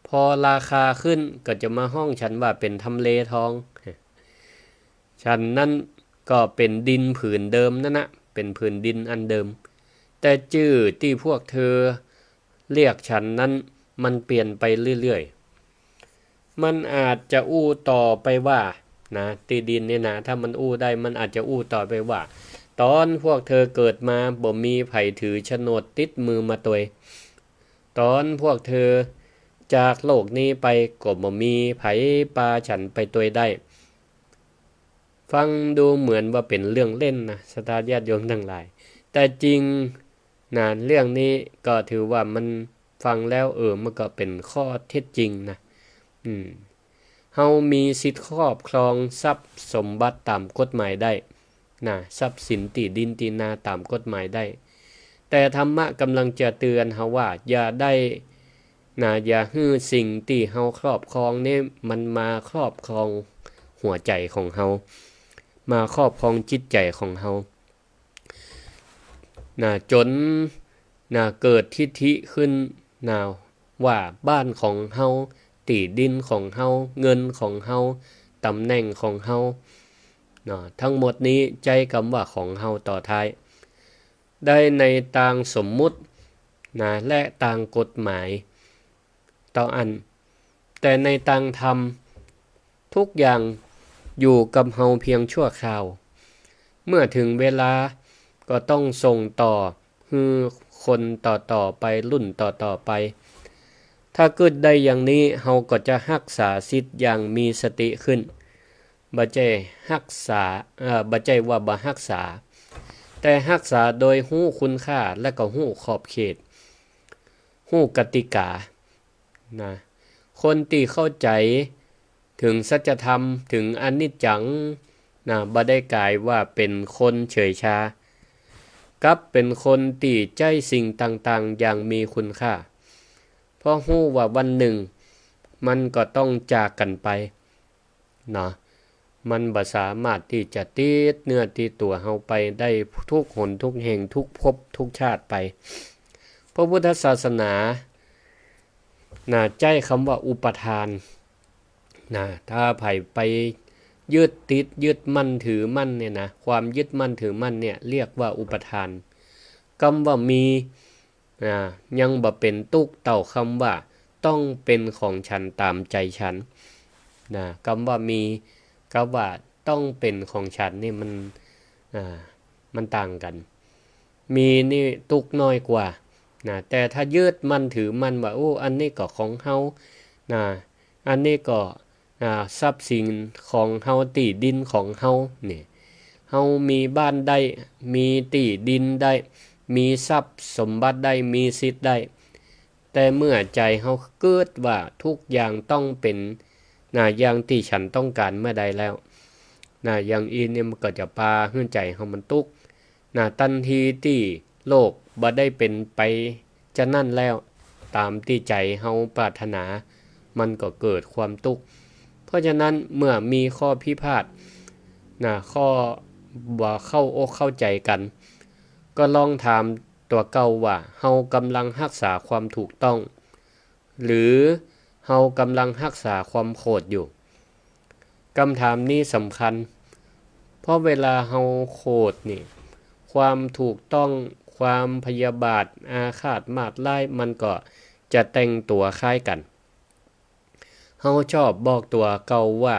พอราคาขึ้นก็จะมาฮ้องฉันว่าเป๋นทำเลทอง ฉันนั้นก็เป๋นดินผืนเดิมนั้นนะ เป๋นผืนดินอันเดิม แต่จื้อตี้พวกเธอเรียกฉันนั้น มันเปลี่ยนไปเรื่อยๆ มันอาจจะอู้ต่อไปว่านะ ตี้ดินเนี่ยนะ ถ้ามันอู้ได้ มันอาจจะอู้ต่อไปว่า ต๋อนพวกเธอเกิดมา บ่มีใผถือโฉนดติดมือมาตวย ต๋อนพวกเธอจากโลกนี้ไป ก็บ่มีใผปาฉันไปตวยได้ ฟังดูเหมือนว่าเป๋นเรื่องเล่นนะ ศรัทธาญาติโยมตังหลาย แต่จริงนะ เรื่องนี้ก็ถือว่ามันฟังแล้ว เออ มันก็เป๋นข้อเท็จจริงนะ อืม เฮามีสิทธิ์ครอบครองทรัพย์สมบัติต๋ามกฎหมายได้นะ ทรัพย์สินตี้ดินตี้นาต๋ามกฎหมายได้ แต่ธรรมะก๋ำลังจะเตือนเฮาว่า อย่าได้นะ อย่าหื้อสิ่งตี้เฮาครอบครองนี่ มันมาครอบครองหัวใจ๋ของเฮา มาครอบครองจิตใจ๋ของเฮานะ จ๋นนะ เกิดทิฐิขึ้นนะ ว่าบ้านของเฮา ตี้ดินของเฮา เงินของเฮา ต๋ำแหน่งของเฮาเนาะ ตึงหมดนี้ใจ๊กำว่าของเฮาต่อท้าย ได้ในตางสมมุตินะ และตางกฎหมายเต้าอั้น แต่ในตางธรรม ทุกอย่างอยู่กับเฮาเพียงชั่วคราว เมื่อเถิงเวลาก็ต้องส่งต่อหื้อคนต่อๆ ไป รุ่นต่อๆ ไป ถ้ากึ๊ดได้อย่างนี้ เฮาก็จะฮักษาสิทธิ์อย่างมีสติขึ้น บ่ใจ้ฮักษา เอ่อ บ่ใจ้ว่าบ่ฮักษา แต่ฮักษาโดยฮู้คุณค่า และก็ฮู้ขอบเขต ฮู้กติกา นะ คนตี้เข้าใจ๋เถิงสัจธรรม เถิงอนิจจังนะ บ่ได้ก๋ายว่าเป๋นคนเฉยชา กลับเป๋นคนตี้ใจ๊สิ่งต่างๆ อย่างมีคุณค่า เพราะฮู้ว่าวันนึ่งมันก็ต้องจากกั๋นไป เนาะ มันบ่สามารถตี้จะติดเนื้อติดตั๋วเฮาไปได้ทุกหนทุกแห่งทุกภพทุกชาติไป พระพุทธศาสนานะ ใจ๊กำว่าอุปาทานนะ ถ้าใผไปยึดติดยึดมั่นถือมั่นเนี่ยนะ ความยึดมั่นถือมั่นเนี่ยเรียกว่าอุปาทาน กำว่ามี อ่า ยังบ่เป๋นตุ๊กข์เต้ากำว่าต้องเป๋นของฉันต๋ามใจ๋ฉัน นะ กำว่ามีกับว่าต้องเป๋นของฉันนี่มัน อ่า มันต่างกั๋น มีนี่ตุ๊กข์น้อยกว่า นะ แต่ถ้ายึดมั่นถือมั่นว่า โอ้ อันนี้ก็ของเฮา นะ อันนี้ก็ อ่า ทรัพย์สินของเฮา ตี้ดินของเฮา นี่ เฮามีบ้านได้ มีตี้ดินได้ มีทรัพย์สมบัติได้ มีสิทธิ์ได้ แต่เมื่อใจ๋เฮากึ๊ดว่าทุกอย่างต้องเป๋น นะ อย่างตี้ฉันต้องก๋านเมื่อใดแล้ว นะ อย่างอี้นี่มันก็จะปาหื้อใจ๋เฮามันตุ๊กข์ นะ ตันทีตี้ โลกบ่ได้เป๋นไปจานั้นแล้ว ต๋ามตี้ใจ๋เฮาปรารถนา มันก็เกิดความตุ๊กข์ เพราะฉะนั้นเมื่อมีข้อพิพาท นะ ข้อบ่เข้าอกเข้าใจ๋กั๋น ก็ลองถามตั๋วเก่าว่า เฮาก่ำลังฮักษาความถูกต้อง หรือเฮาก่ำลังฮักษาความโขดอยู่ กำถามนี้สำคัญ เพราะเวลาเฮาโขดนี่ ความถูกต้อง ความพยาบาท อาฆาตมาดร้าย มันก็จะแต่งตั๋วคล้ายกั๋น เฮาชอบบอกตั๋วเก่าว่า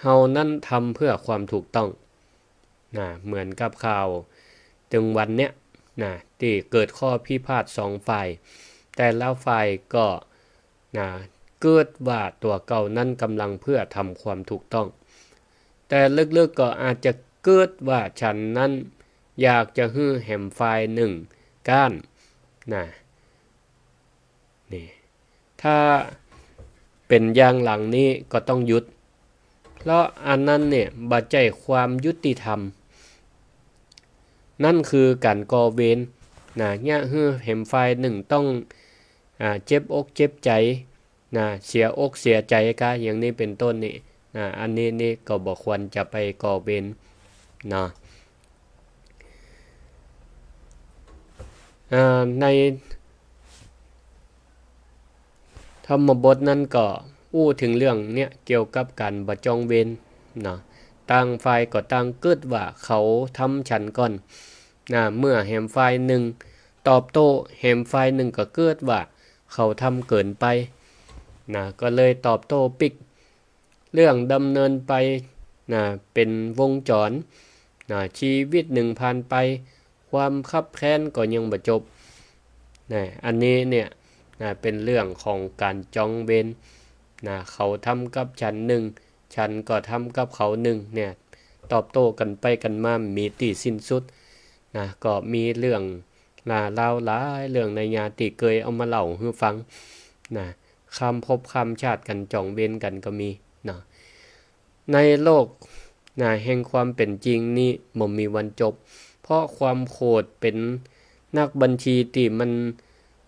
เฮานั้นทำเพื่อความถูกต้อง นะ เหมือนกับข่าวตึงวันเนี้ย นะ ตี้เกิดข้อพิพาทสองฝ่าย แต่ละฝ่ายก็ นะ กึ๊ดว่าตั๋วเก่านั้นก่ำลังเพื่อทำความถูกต้อง แต่ลึกๆ ก็อาจจะกึ๊ดว่าฉันนั้นอยากจะหื้อแหมฝ่ายนึ่งก๊าน นะ นี่ ถ้าเป๋นอย่างหลังนี้ก็ต้องหยุด เพราะอันนั้นเนี่ยบ่ใจ้ความยุติธรรม นั่นคือก๋านก่อเวร นะ เยียะหื้อแหมฝ่ายนึ่งต้อง อ่า เจ็บอกเจ็บใจ๋ นะ เสียอกเสียใจ๋กา อย่างนี้เป๋นต้นนี่ นะ อันนี้นี่ก็บ่ควรจะไปก่อเวร เนาะ อ่า ในธรรมบทนั้นก็อู้เถิงเรื่องเนี้ย เกี่ยวกับก๋านบ่จองเวร เนาะ ต่างฝ่ายก็ต่างกึ๊ดว่าเขาทำฉันก่อน นะ เมื่อแหมฝ่ายนึ่งตอบโต้ แหมฝ่ายนึ่งก็กึ๊ดว่าเขาทำเกินไป นะ ก็เลยตอบโต้ปิ๊ก เรื่องดำเนินไป นะ เป๋นวงจร นะ ชีวิตนึ่งผ่านไป ความคับแค้นก็ยังบ่จบ นะ อันนี้เนี่ย นะ เป๋นเรื่องของก๋านจองเวร นะ เขาทำกับฉันนึ่ง ฉันก็ทำกับเขานึ่ง เนี่ย ตอบโต้กั๋นไปกั๋นมา บ่มีตี้สิ้นสุด นะ ก็มีเรื่อง นะ ราวหลายเรื่องในยาตี้เกยเอามาเล่าหื้อฟัง นะ ข้ามภพข้ามชาติกั๋น จองเวรกั๋นก็มี เนาะ ในโลก นะ แห่งความเป๋นจริงนี้บ่มีวันจบ เพราะความโขดเป๋นนักบัญชีตี้มัน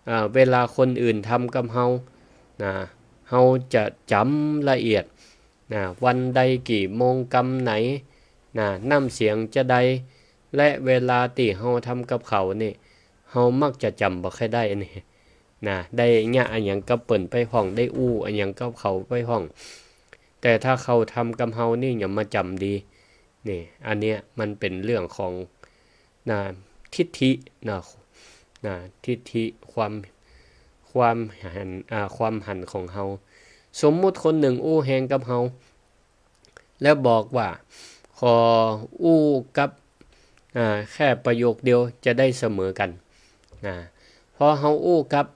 อ่า เวลาคนอื่นทำกับเฮา นะ เฮาจะจ๋ำละเอียด นะ วันใดกี่โมงกำไหน นะ น้ำเสียงจาใด และเวลาตี้เฮาทำกับเขานี่ เฮามักจะจ๋ำบ่ค่อยได้นี่ นะ ได้เยียะอะหยังกับเปิ้นไปพ่อง ได้อู้อะหยังกับเขาไปพ่อง แต่ถ้าเขาทำกับเฮานี่อย่ามาจ๋ำดี นี่ อันเนี้ยมันเป๋นเรื่องของ นะ ทิฏฐิ นะ นะ ทิฏฐิ ความ ความหัน อ่า ความหันของเฮา สมมุติคนนึ่งอู้แฮงกับเฮา แล้วบอกว่า ขออู้กับ อ่า แค่ประโยคเดียวจะได้เสมอกั๋น นะ พอเฮาอู้กับ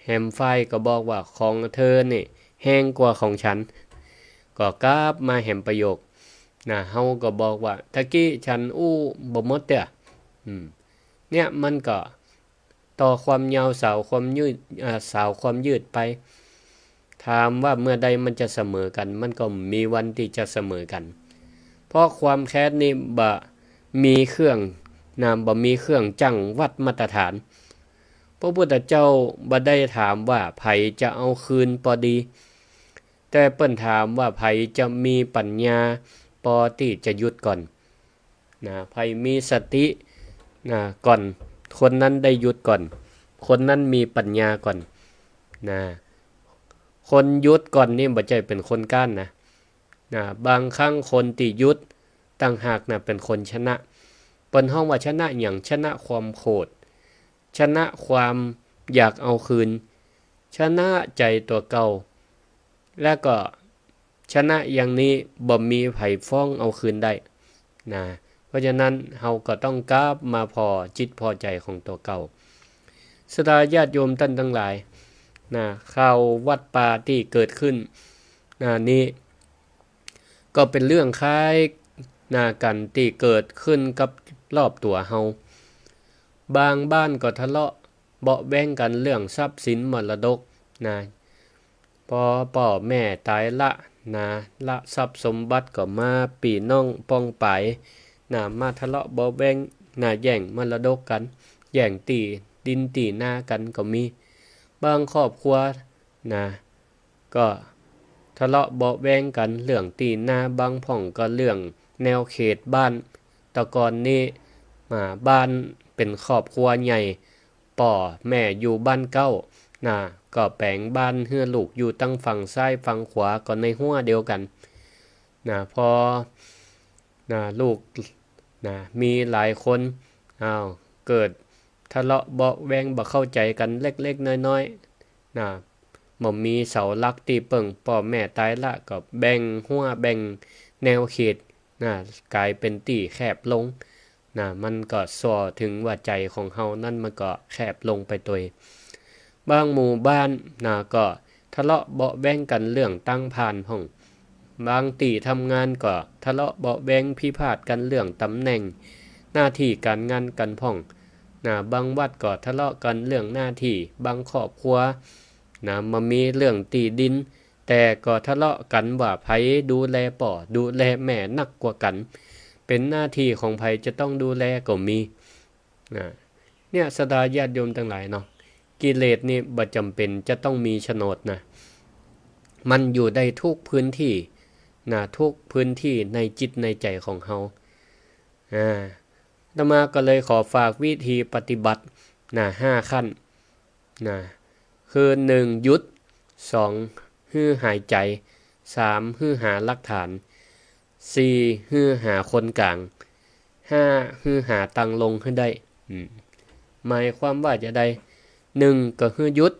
แหมฝ่ายก็บอกว่า ของเธอนี่แฮงกว่าของฉัน ก็กลับมาแหมประโยค นะ เฮาก็บอกว่า ตะกี้ฉันอู้บ่หมดเตื้อ อืม เนี่ยมันก็ต่อความยาวสาวความยืด อ่า สาวความยืดไป ถามว่าเมื่อใดมันจะเสมอกั๋น มันก็บ่มีวันตี้จะเสมอกั๋น เพราะความแค้นนี่บ่มีเครื่อง นะ บ่มีเครื่องจั่งวัดมาตรฐาน พระพุทธเจ้าบ่ได้ถามว่าใผจะเอาคืนปอดี แต่เปิ้นถามว่าใผจะมีปัญญาปอตี้จะหยุดก่อน นะ ใผมีสติ นะ ก่อน คนนั้นได้หยุดก่อน คนนั้นมีปัญญาก่อน นะ คนหยุดก่อนนี่บ่ใจ้เป๋นคนก๊านนะ นะ บางครั้งคนตี้หยุดต่างหากนะเป๋นคนชนะ เปิ้นฮ้องว่าชนะหยัง ชนะความโขด ชนะความอยากเอาคืน ชนะใจ๋ตั๋วเก่า และก็ชนะอย่างนี้บ่มีใผฟ้องเอาคืนได้ นะ เพราะฉะนั้นเฮาก็ต้องกลับมาผ่อจิตผ่อใจ๋ของตั๋วเก่า ศรัทธาญาติโยมต้านตังหลาย นะ ข่าววัดป่าตี้เกิดขึ้น นะ นี้ ก็เป๋นเรื่องคล้าย นะ กั๋นตี้เกิดขึ้นกับรอบตั๋วเฮา บางบ้านก็ทะเลาะเบาะแว้งกั๋นเรื่องทรัพย์สินมรดก นะ ปอป้อแม่ต๋ายละ นะ ละทรัพย์สมบัติก็มาปี้น้องป้องป๋าย นะ มาทะเลาะเบาะแว้ง นะ แย่งมรดกกั๋น แย่งตี้ดินตี้นากั๋นก็มี บางครอบครัวนะ ก็ทะเลาะเบาะแว้งกั๋นเรื่องตี้นา บางพ่องก็เรื่องแนวเขตบ้าน แต่ก่อนนี้ อ่า บ้านเป๋นครอบครัวใหญ่ ป้อแม่อยู่บ้านเก๊านะ ก็แป๋งบ้านหื้อลูกอยู่ตังฝั่งซ้ายฝั่งขวา ก็ในฮั้วเดียวกั๋นนะ พอนะ ลูกนะ มีหลายคน อ้าว เกิดทะเลาะเบาะแว้งบ่เข้าใจ๋กั๋นเล็กๆ น้อยๆ นะ บ่มีเสาหลักตี้เปิ้ง ป้อแม่ต๋ายละ ก็แบ่งฮั้วแบ่งแนวเขตนะ ก๋ายเป๋นตี้แคบลงนะ มันก็ส่อเถิงว่าใจ๋ของเฮานั้นมันก็แคบลงไปตวย บางหมู่บ้านนะ ก็ทะเลาะเบาะแว้งกั๋นเรื่องตังผ่านพ่อง บางตี้ทำงานก็ทะเลาะเบาะแว้งพิพาทกั๋นเรื่องต๋ำแหน่งหน้าตี้ก๋านงานกั๋นพ่องนะ บางวัดก็ทะเลาะกั๋นเรื่องหน้าตี้ บางครอบครัวนะ บ่มีเรื่องตี้ดิน แต่ก็ทะเลาะกั๋นว่าใผดูแลป้อดูแลแม่นักกว่ากั๋น เป๋นหน้าตี้ของใผจะต้องดูแลก็มีนะ เนี่ย ศรัทธาญาติโยมตังหลายเนาะ กิเลสนี่บ่จ๋ำเป๋นจะต้องมีโฉนดนะ มันอยู่ได้ทุกพื้นตี้นะ ทุกพื้นตี้ในจิตในใจ๋ของเฮา อ่า อาตมาก็เลยขอฝากวิธีปฏิบัตินะ ห้าขั้นนะ คือ หนึ่ง หยุด สอง หื้อหายใจ๋ สาม หื้อหาหลักฐาน สี่ หื้อหาคนก๋าง ห้า หื้อหาตังลงหื้อได้ อืม หมายความว่าจาใด หนึ่ง ก็คือหยุด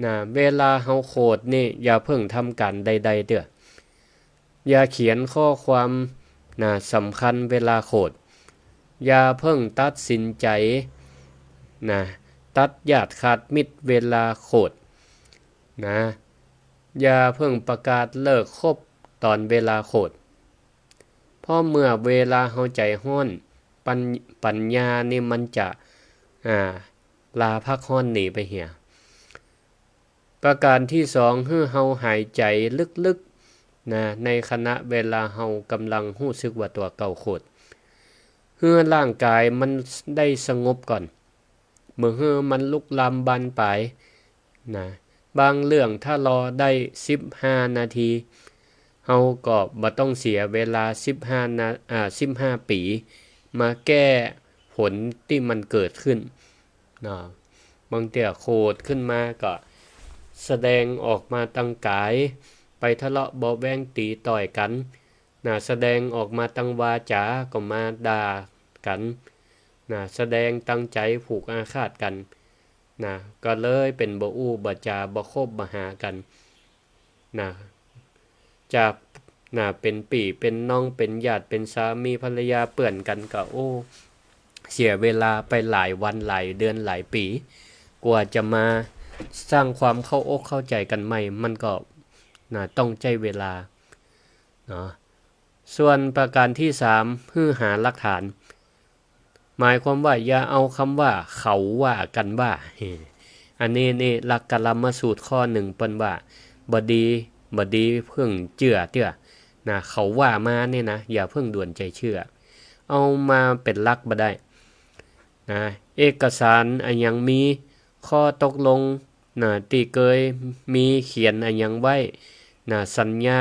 นะ เวลาเฮาโขดนี่ อย่าเพิ่งทำก๋านใดๆ เตื้อ อย่าเขียนข้อความนะ สำคัญเวลาโขด อย่าเพิ่งตัดสินใจ๋นะ ตัดญาติขาดมิตรเวลาโขดนะ อย่าเพิ่งประกาศเลิกคบต๋อนเวลาโขด เพราะเมื่อเวลาเฮาใจ๋ฮ้อน ปัญ- ปัญญานี่มันจะ อ่า ลาพักฮ้อนหนีไปเหีย ประก๋านตี้สอง หื้อเฮาหายใจ๋ลึกๆ นะ ในขณะเวลาเฮากำลังฮู้สึกว่าตั๋วเก่าโขด หื้อร่างก๋ายมันได้สงบก่อน บ่หื้อมันลุกลามบานปลายนะ บางเรื่องถ้ารอได้สิบห้านาที เฮาก็บ่ต้องเสียเวลาสิบห้านา- อ่า สิบห้าปี๋ มาแก้ผลตี้มันเกิดขึ้น เนาะ บางเตื้อโขดขึ้นมาก็แสดงออกมาตังก๋าย ไปทะเลาะเบาะแว้งตี๋ต่อยกั๋นนะ แสดงออกมาตังวาจาก็มาด่ากั๋นนะ แสดงตังใจ๋ผูกอาฆาตกั๋นนะ ก็เลยเป๋นบ่อู้บ่จ๋า บ่คบบ่หากั๋น นะ จาก นะ เป๋นปี้เป๋นน้อง เป๋นญาติ เป๋นสามีภรรยา เปื้อนกั๋นก็ โอ้ เสียเวลาไปหลายวันหลายเดือนหลายปี๋ กว่าจะมาสร้างความเข้าอกเข้าใจ๋กั๋นใหม่ มันก็ นะ ต้องใจ๊เวลา เนาะ ส่วนประก๋านตี้สาม หื้อหาหลักฐาน หมายความว่าอย่าเอากำว่าเขาว่ากั๋นว่า อันนี้นี่หลักกรรมสูตรข้อนึ่งเปิ้นว่า บ่ดี บ่ดีเพิ่งเจื้อเตื้อ นะ เขาว่ามานี่นะ อย่าเพิ่งด่วนใจ๋เจื้อ เอามาเป๋นหลักบ่ได้ นะ เอกสารอะหยังมี ข้อตกลง นะ ตี้เกยมีเขียนอะหยังไว้ นะ สัญญา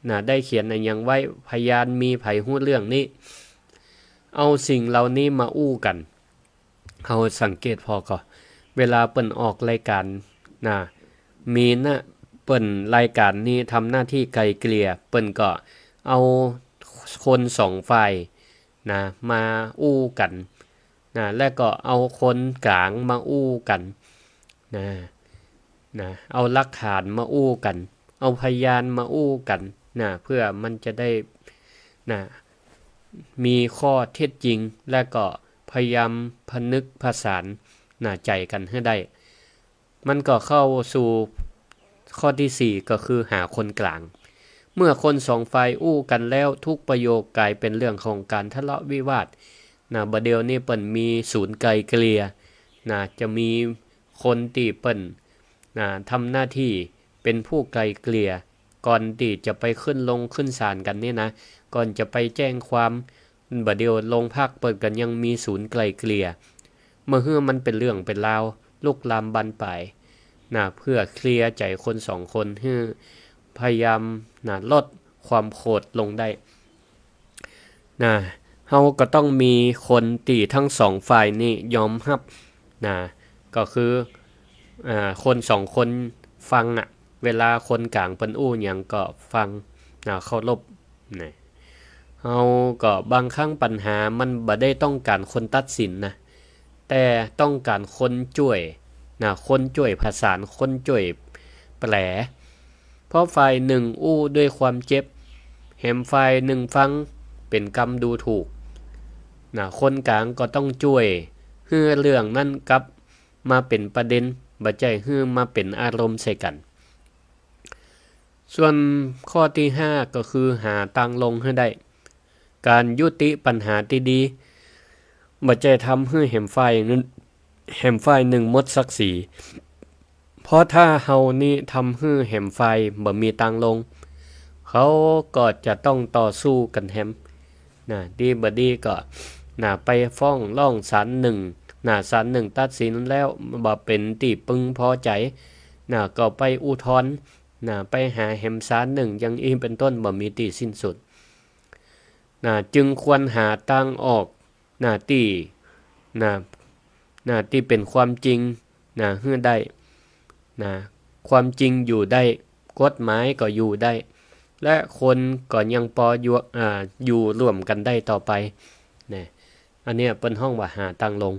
นะ ได้เขียนอะหยังไว้ พยานมีใผฮู้เรื่องนี้ เอาสิ่งเหล่านี้มาอู้กั๋น เฮาสังเกตผ่อก่อ เวลาเปิ้นออกรายก๋าน นะ มีนะ เปิ้นรายก๋านนี้ทำหน้าตี้ไกล่เกลี่ย เปิ้นก็เอาคนสองฝ่าย นะ มาอู้กั๋น นะ และก็เอาคนก๋างมาอู้กั๋น นะ นะ เอาหลักฐานมาอู้กั๋น เอาพยานมาอู้กั๋น นะ เพื่อมันจะได้ นะ มีข้อเท็จจริง และก็พยายามผนึกผสาน นะ ใจ๋กั๋นหื้อได้ มันก็เข้าสู่ข้อตี้สี่ ก็คือหาคนก๋าง เมื่อคนสองฝ่ายอู้กั๋นแล้ว ทุกประโยคก๋ายเป๋นเรื่องของก๋านทะเลาะวิวาท นะ บ่าเดี่ยวนี้เปิ้นมีศูนย์ไกล่เกลี่ย นะ จะมีคนตี้เปิ้น นะ ทำหน้าตี้เป๋นผู้ไกล่เกลี่ย ก่อนตี้จะไปขึ้นลงขึ้นศาลกั๋นนี่นะ ก่อนจะไปแจ้งความ บ่าเดี่ยวโรงพักเปิ้นก็ยังมีศูนย์ไกล่เกลี่ย บ่หื้อมันเป๋นเรื่องเป๋นราว ลุกลามบานปลาย นะ เปื้อเคลียร์ใจ๋คนสองคนหื้อพยายาม นะ ลดความโขดลงได้ นะ เฮาก็ต้องมีคนตี้ตึงสองฝ่ายนี่ยอมฮับ นะ ก็คือ อ่า คนสองคนฟังอะ เวลาคนก๋างเปิ้นอู้หยังก็ฟัง นะ เคารพ นะ เฮาก็บางครั้งปัญหามันบ่ได้ต้องก๋านคนตัดสินนะ แต่ต้องก๋านคนจ้วย นะ คนจ้วยผสาน คนจ้วยแปล เพราะฝ่ายนึ่งอู้ด้วยความเจ็บ แหมฝ่ายนึ่งฟังเป๋นกำดูถูก นะ คนก๋างก็ต้องจ้วยหื้อเรื่องนั้นกลับมาเป๋นประเด็น บ่ใจ้หื้อมาเป๋นอารมณ์ใส่กั๋น ส่วนข้อตี้ห้าก็คือหาตางลงหื้อได้ ก๋านยุติปัญหาตี้ดี บ่ใจ้ทำหื้อแหมฝ่ายนึ่ง แหมฝ่ายนึ่งหมดศักดิ์ศรี เพราะถ้าเฮานี้ทำหื้อแหมฝ่ายบ่มีตางลง เขาก็จะต้องต่อสู้กั๋นแหม นะ ดีบ่ดีก็ นะ ไปฟ้องร้องศาลนึ่ง นะ ศาลนึ่งตัดสินแล้วบ่เป๋นตี้พึงพอใจ๋ นะ ก็ไปอุทธรณ์ นะ ไปหาแหมศาลนึ่ง อย่างอี้เป๋นต้น บ่มีตี้สิ้นสุด นะ จึงควรหาตางออก นะ ตี้ นะ นะ ตี้เป๋นความจริง นะ หื้อได้ นะ ความจริงอยู่ได้ กฎหมายก็อยู่ได้ และคนก็ยังปออยู่ อ่า อยู่ร่วมกั๋นได้ต่อไป นะ อันเนี้ยเปิ้นฮ้องว่าหาตางลง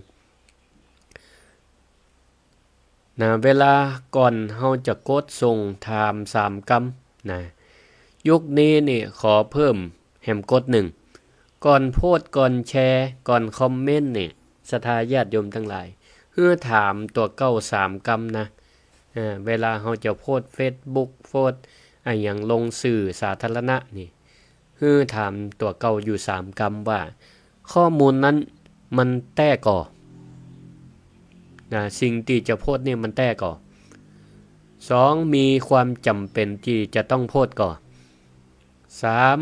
นะ เวลาก่อนเฮาจะกดส่งถามสามกำ นะ ยุคนี้นี่ขอเพิ่มแหมกฎนึ่ง ก่อนโพสต์ ก่อนแชร์ ก่อนคอมเมนต์นี่ ศรัทธาญาติโยมตังหลาย หื้อถามตั๋วเก่าสามกำนะ เออ เวลาเฮาจะโพสต์เฟซบุ๊ก โพสต์อะหยังลงสื่อสาธารณะนี่ หื้อถามตั๋วเก่าอยู่สามกำว่า ข้อมูลนั้นมันแต๊ก่อ นะ สิ่งตี้จะโพสต์นี่มันแต๊ก่อ สอง มีความจ๋ำเป๋นตี้จะต้องโพสต์ก่อ สาม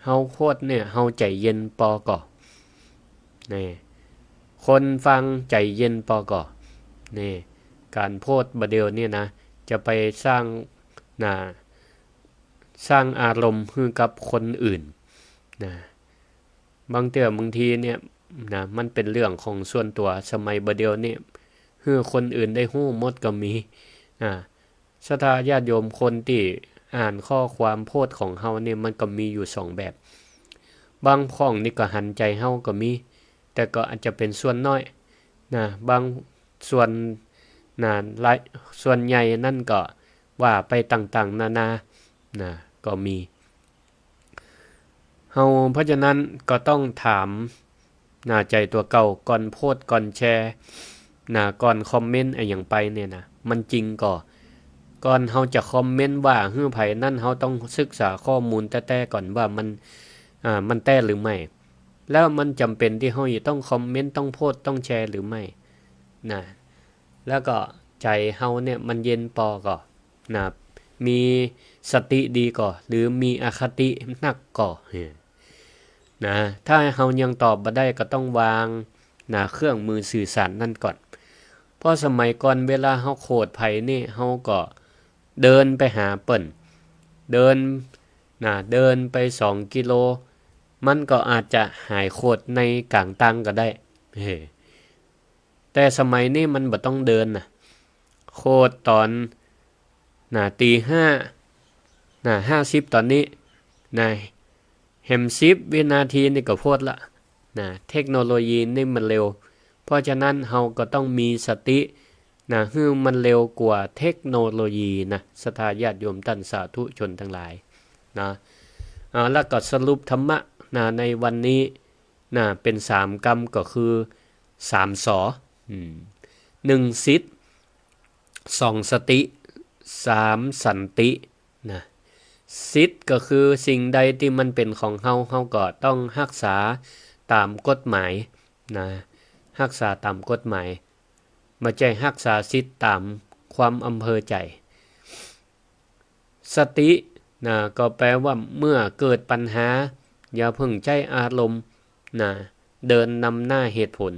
เฮาโพสต์เนี่ย เฮาใจ๋เย็นปอก่อ นี่ คนฟังใจ๋เย็นปอก่อ นี่ ก๋านโพสต์บ่าเดี่ยวนี่นะ จะไปสร้าง นะ สร้างอารมณ์หื้อกับคนอื่น นะ บางเตื้อบางทีเนี่ย นะ มันเป๋นเรื่องของส่วนตั๋ว สมัยบ่าเดี่ยวนี่ หื้อคนอื่นได้ฮู้หมดก็มี อ่า ศรัทธาญาติโยมคนตี้อ่านข้อความโพสต์ของเฮาเนี่ย มันก็มีอยู่สองแบบ บางพ่องนี่ก็หันใจ๋เฮาก็มี แต่ก็อาจจะเป๋นส่วนน้อย นะ บางส่วน นะ หลาย ส่วนใหญ่นั้นก็ว่าไปต่างๆ นานา นะ ก็มี เฮา เพราะฉะนั้นก็ต้องถาม นะ ใจ๋ตั๋วเก่า ก่อนโพสต์ ก่อนแชร์ นะ ก่อนคอมเมนต์อะหยังไปเนี่ยนะ มันจริงก่อ ก่อนเฮาจะคอมเมนต์ว่าหื้อใผนั้น เฮาต้องศึกษาข้อมูลแต๊ๆ ก่อนว่ามัน อ่า มันแต๊หรือไม่ แล้วมันจ๋ำเป๋นตี้เฮาจะต้องคอมเมนต์ ต้องโพสต์ ต้องแชร์หรือไม่ นะ แล้วก็ใจ๋เฮาเนี่ยมันเย็นปอก่อ นะ มีสติดีก่อ หรือมีอคตินักก่อ นะ ถ้าเฮายังตอบบ่ได้ก็ต้องวาง นะ เครื่องมือสื่อสารนั้นก่อน เพราะสมัยก่อนเวลาเฮาโขดใผนี่ เฮาก็เดินไปหาเปิ้น เดิน นะ เดินไปสองกิโล มันก็อาจจะหายโขดในก๋างตางก็ได้ เฮ้ แต่สมัยนี้มันบ่ต้องเดินนะ โขดต๋อน นะ ตีห้า นะ ห้าสิบต๋อนนี้ นะ แหมสิบวินาทีนี่ก็โพสต์ละ นะ เทคโนโลยีนี่มันเร็ว เพราะฉะนั้นเฮาก็ต้องมีสติ นะ หื้อมันเร็วกว่าเทคโนโลยีนะ ศรัทธาญาติโยมต้านสาธุชนตังหลาย นะ อ่า แล้วก็สรุปธรรมะ นะ ในวันนี้ นะ เป๋นสามกำก็คือ สามสอ อืม หนึ่งสิทธิ์ สองสติ สามสันติ นะ สิทธิ์ก็คือสิ่งใดตี้มันเป๋นของเฮา เฮาก็ต้องฮักษาต๋ามกฎหมาย นะ ฮักษาต๋ามกฎหมาย บ่ใจ้ฮักษาสิทธิ์ต๋ามความอำเภอใจ๋ สติ นะ ก็แปลว่าเมื่อเกิดปัญหา อย่าเพิ่งใจ๊อารมณ์นะ เดินนำหน้าเหตุผล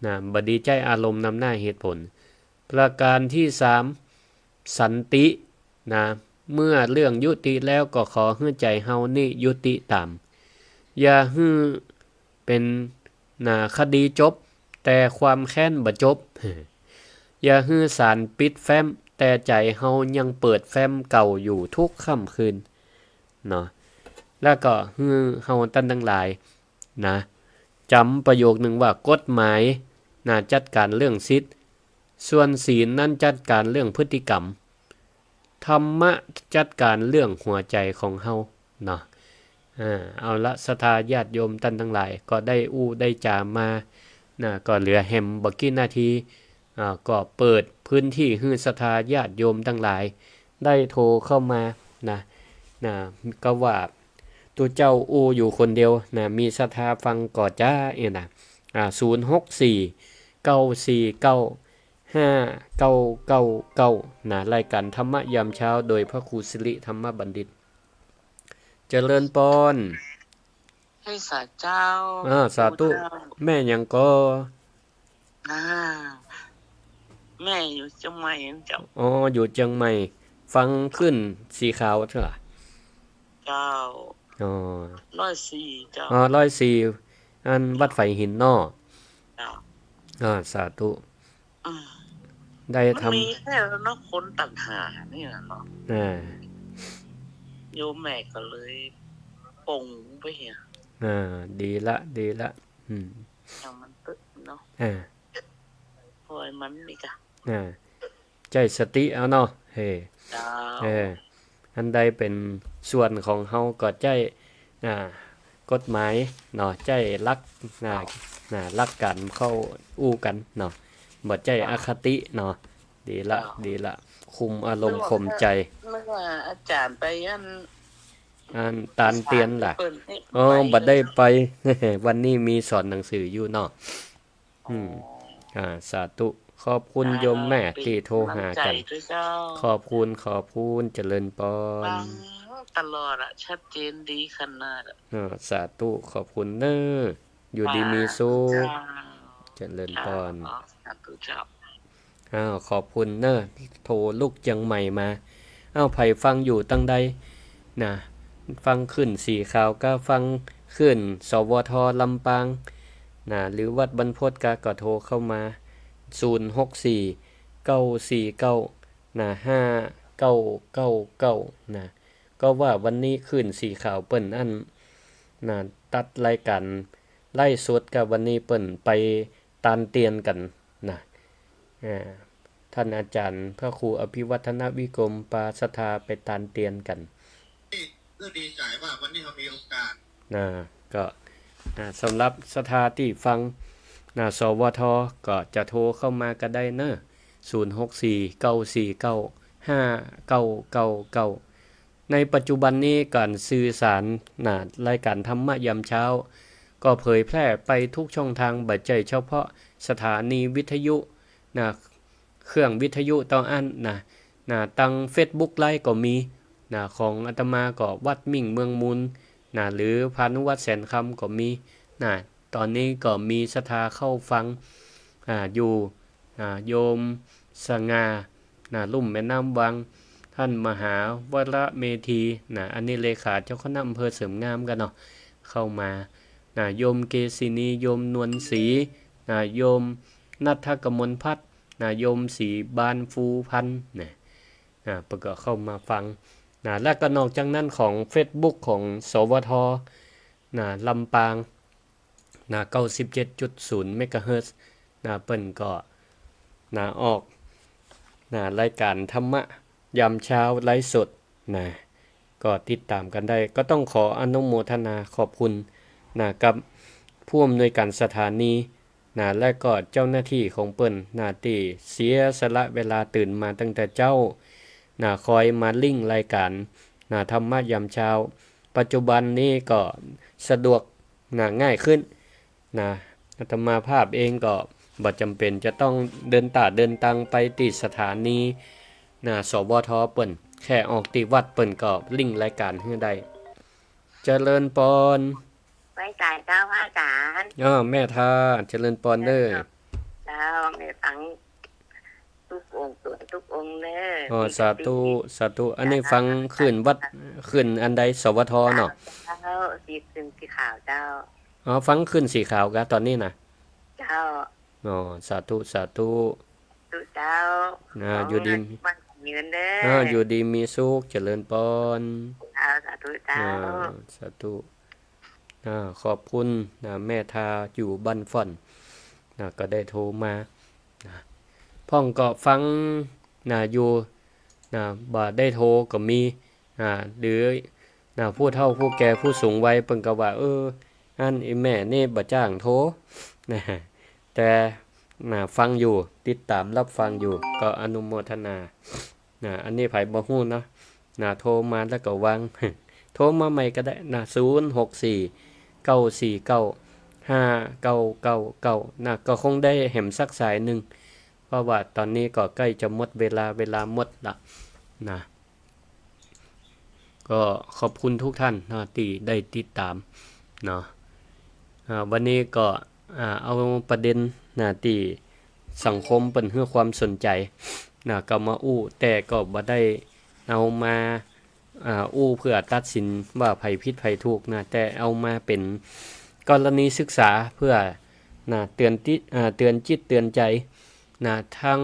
นะ บ่ดีใจ๊อารมณ์นำหน้าเหตุผล ประการตี้สาม สันตินะ เมื่อเรื่องยุติแล้วก็ขอหื้อใจ๋เฮานี่ยุติต๋าม อย่าหื้อเป๋นนะ คดีจบ แต่ความแค้นบ่จบ อย่าหื้อศาลปิดแฟ้ม แต่ใจ๋เฮายังเปิดแฟ้มเก่าอยู่ทุกค่ำคืนเนาะ แล้วก็หื้อเฮาต้านตังหลายนะ จ๋ำประโยคนึ่งว่า กฎหมายนะ จัดก๋านเรื่องสิทธิ์ ส่วนศีลนั้นจัดก๋านเรื่องพฤติกรรม ธรรมะจัดก๋านเรื่องหัวใจ๋ของเฮาเนาะ อ่า เอาละ ศรัทธาญาติโยมต้านตังหลาย ก็ได้อู้ได้จ๋ามานะ ก็เหลือแหมบ่กี่นาที อ่า ก็เปิดพื้นตี้หื้อศรัทธาญาติโยมตังหลาย ได้โทรเข้ามานะ นะ ก็ว่าตุ๊เจ้าอู้อยู่คนเดียวนะ มีศรัทธาฟังก่อจ๊าเองนะ อ่า ศูนย์หกสี่ เก้าสี่เก้า ห้าเก้าเก้าเก้า นะ รายก๋านธรรมะยามเช้าโดยพระครูสิริธรรมบัณฑิต เจริญปอน ให้สาเจ้า อ่า สาธุ เจ้า แม่หยังก่อ อ่า แม่อยู่เจียงใหม่เจ้า อ๋อ อยู่เจียงใหม่ ฟังคลื่นสีขาวเถอะ เจ้า อ๋อ ร้อยสี่เจ้า อ๋อ ร้อยสี่ อันวัดฝายหินเนาะ เจ้า อ่า สาธุ อืม ได้ทำ มันมีแค่นั้นเนาะ คนต่างหากนี่นะเนาะ อ่า โยมแม่ก็เลยปลงไปเหีย อ่า ดีละ ดีละ อืม อย่างมันตึ๊ดเนาะ อ่า ปล่อยมันนี่กะ อ่า ใจ๊สติเอาเนาะ เฮ้ เจ้า เออ อันใดเป๋นส่วนของเฮาก็ใจ๊ อ่า กฎหมายเนาะ ใจ๊หลัก อ่า อ่า หลักก๋านเข้าอู้กั๋นเนาะ บ่ใจ๊ อ่า อคติเนาะ ดีละ อ่า ดีละ คุมอารมณ์ข่มใจ๋ นึกว่าอาจ๋ารย์ไปอัน อันตานเตียนล่ะ เปิ้นนี่ อ๋อ ไป บ่ได้ไป วันนี้มีสอนหนังสืออยู่เนาะ อืม อ๋อ อ่า สาธุ ขอบคุณ อ่า โยมแม่ เป๋น ตี้โทรหากั๋น ก๋ำลังใจ๋ด้วยเจ้า ขอบคุณ ขอบคุณ เจริญปอน ฟังตลอดอะ ชัดเจนดีขนาดอะ อ่า สาธุ ขอบคุณเน้อ อยู่ดีมีสุข เจ้า เจริญปอน เจ้า สาธุเจ้า อ้าว ขอบคุณเน้อ โทรลุกเจียงใหม่มา อ้าว ใผฟังอยู่ตังใดนะ ฟังคลื่นสีขาวกา ฟังคลื่น สวท ลำปางนะ หรือวัดบรรพตกา ก็โทรเข้ามา ศูนย์หกสี่ เก้าสี่เก้า นะ ห้าเก้าเก้าเก้า นะ ก็ว่าวันนี้คลื่นสีขาวเปิ้นอั้นนะ ตัดรายก๋านไลฟ์สดกา วันนี้เปิ้นไปตานเตียนกั๋นนะ อ่า ท่านอาจ๋ารย์พระครูอภิวัฒนวิกรมปาศรัทธาไปตานเตียนกั๋น ก็ดีใจ๋ว่าวันนี้เฮามีโอกาส นะ ก็ นะ สำหรับศรัทธาตี้ฟัง นะ สวท ก็จะโทรเข้ามาก็ได้เน้อ ศูนย์หกสี่ เก้าสี่เก้า ห้าเก้าเก้าเก้า ในปัจจุบันนี้ก๋านสื่อสาร นะ รายก๋านธรรมะยามเช้า ก็เผยแพร่ไปทุกช่องทาง บ่ใจ้เฉพาะสถานีวิทยุ นะ เครื่องวิทยุเต้าอั้นนะ นะ ตังเฟซบุ๊กไลฟ์ก็มี นะ ของอาตมาก็วัดมิ่งเมืองมูล นะ หรือพานุวัฒน์แสนคำก็มี นะ ต๋อนนี้ก็มีศรัทธาเข้าฟัง อ่า อยู่ อ่า โยมสง่า นะ ลุ่มแม่น้ำวัง ท่านมหาวรเมธี นะ อันนี้เลขาเจ้าคณะอำเภอเสริมงามกั๋นเนาะ เข้ามา นะ โยมเกษินี โยมนวลศรี นะ โยมณัฐกมลพัฒน์ นะ โยมศรีบานฟูพันธ์ นะ นะ เปิ้นก็เข้ามาฟัง นะ และก็นอกจากนั้นของเฟซบุ๊กของ สวท นะ ลำปาง นะ เก้าสิบเจ็ดจุดศูนย์เมกะเฮิรตซ์ นะ เปิ้นก็ นะ ออก นะ รายก๋านธรรมะยามเช้าไลฟ์สด นะ ก็ติดต๋ามกั๋นได้ ก็ต้องขออนุโมทนาขอบคุณ นะ กับผู้อำนวยก๋านสถานี นะ และก็เจ้าหน้าตี้ของเปิ้น นะ ตี้เสียสละเวลาตื่นมาตั้งแต่เจ๊า นะ คอยมาลิงก์รายก๋าน นะ ธรรมะยามเช้า ปัจจุบันนี้ก็สะดวก นะ ง่ายขึ้น นะ อาตมาภาพเองก็บ่จ๋ำเป๋นจะต้องเดินต้าเดินตังไปตี้สถานี นะ สวท เปิ้น แค่ออกตี้วัดเปิ้นก็ลิงก์รายก๋านหื้อได้ จริญปอน ไหว้สาเจ้าพระอาจารย์ อ้อ แม่ทา เจริญปอนเด้อ เจ้า แม่ฟัง ตุ๊กองค์ ตุ๊กองค์เน่อ อ๋อ สาธุ สาธุ อันนี้ฟังคลื่นวัด คลื่นอันใด สวท เนาะ เจ้า สี คลื่นสีขาวเจ้า อ๋อ ฟังคลื่นสีขาวกะต๋อนนี้น่ะ เจ้า อ๋อ สาธุ สาธุ สาธุเจ้า อ่า ขอ อยู่ดี ให้มีเงินเด้อ อ่า อยู่ดีมีสุข เจริญปอน เจ้า สาธุเจ้า อ่า สาธุ อ่า ขอบคุณนะ แม่ทาอยู่บ้านฝ่อนนะ ก็ได้โทรมานะ พ่องก็ฟังนะ อยู่นะ บ่ได้โทรก็มีนะ หรือนะ ผู้เฒ่าผู้แก่ผู้สูงวัยเปิ้นก็ว่า เออ อันอีแม่นี่บ่จ้างโทรนะ แต่นะ ฟังอยู่ ติดต๋ามรับฟังอยู่ ก็อนุโมทนา นะ อันนี้ใผบ่ฮู้เนาะ นะ โทรมาแล้วก็วาง โทรมาใหม่ก็ได้นะ ศูนย์หกสี่ เก้าสี่เก้า ห้าเก้าเก้าเก้า นะ ก็คงได้แหมสักสายนึ่ง เพราะว่าต๋อนนี้ก็ใก้จะหมดเวลา เวลาหมดละนะ ก็ขอบคุณทุกท่านนะ ตี้ได้ติดต๋ามเนาะ อ่า วันนี้ก็ อ่า เอาประเด็นนะ ตี้สังคมเปิ้นหื้อความสนใจ๋นะ ก็มาอู้ แต่ก็บ่ได้เอามา อ่า อู้เพื่อตัดสินว่าใผผิดใผถูกนะ แต่เอามาเป๋นกรณีศึกษาเพื่อนะ เตือนติ อ่า เตือนจิตเตือนใจ๋นะ ทั้ง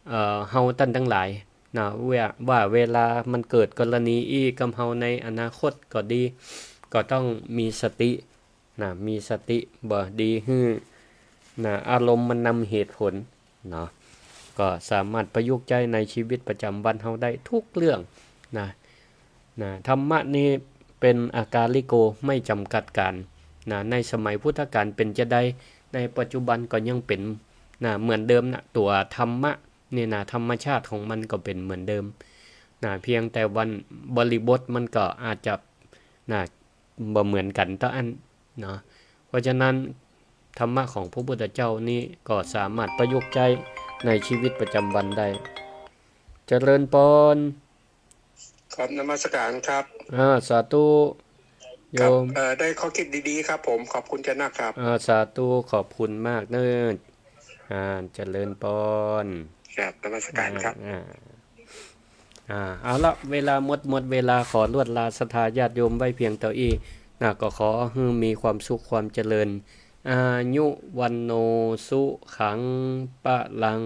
เอ่อ เฮาต้านตังหลายนะ ว่า ว่าเวลามันเกิดกรณีอี้กับเฮาในอนาคตก็ดี ก็ต้องมีสตินะ มีสติ บ่ดีหื้อนะ อารมณ์มันนำเหตุผลเนาะ ก็สามารถประยุกต์ใจ๊ในชีวิตประจ๋ำวันเฮาได้ทุกเรื่องนะ นะ ธรรมะนี้เป๋นอากาลิโก ไม่จำกัดกาลนะ ในสมัยพุทธกาลเป๋นจาใด ในปัจจุบันก็ยังเป๋นนะ เหมือนเดิมนะ ตั๋วธรรมะนี่นะ ธรรมชาติของมันก็เป๋นเหมือนเดิมนะ เพียงแต่วันบริบทมันก็อาจจะนะ บ่เหมือนกั๋นเต้าอั้นเนาะ เพราะฉะนั้น ธรรมะของพระพุทธเจ้านี้ก็สามารถประยุกต์ใจ๊ในชีวิตประจ๋ำวันได้ เจริญปอน ครับ นมัสการครับ อ่า สาธุ ครับ โยม เอ่อ ได้ข้อคิดดีๆ ครับผม ขอบคุณเจ้านักครับ อ่า สาธุ ขอบคุณมากเน่อ อ่า เจริญปอน ครับ นมัสการครับ อ่า อ่า เอาละ เวลาหมด หมดเวลา ขอลวดลาศรัทธาญาติโยมไว้เพียงเต้าอี้นะ ก็ขอหื้อมีความสุขความเจริญ อายุ วัณโณ สุขัง พลัง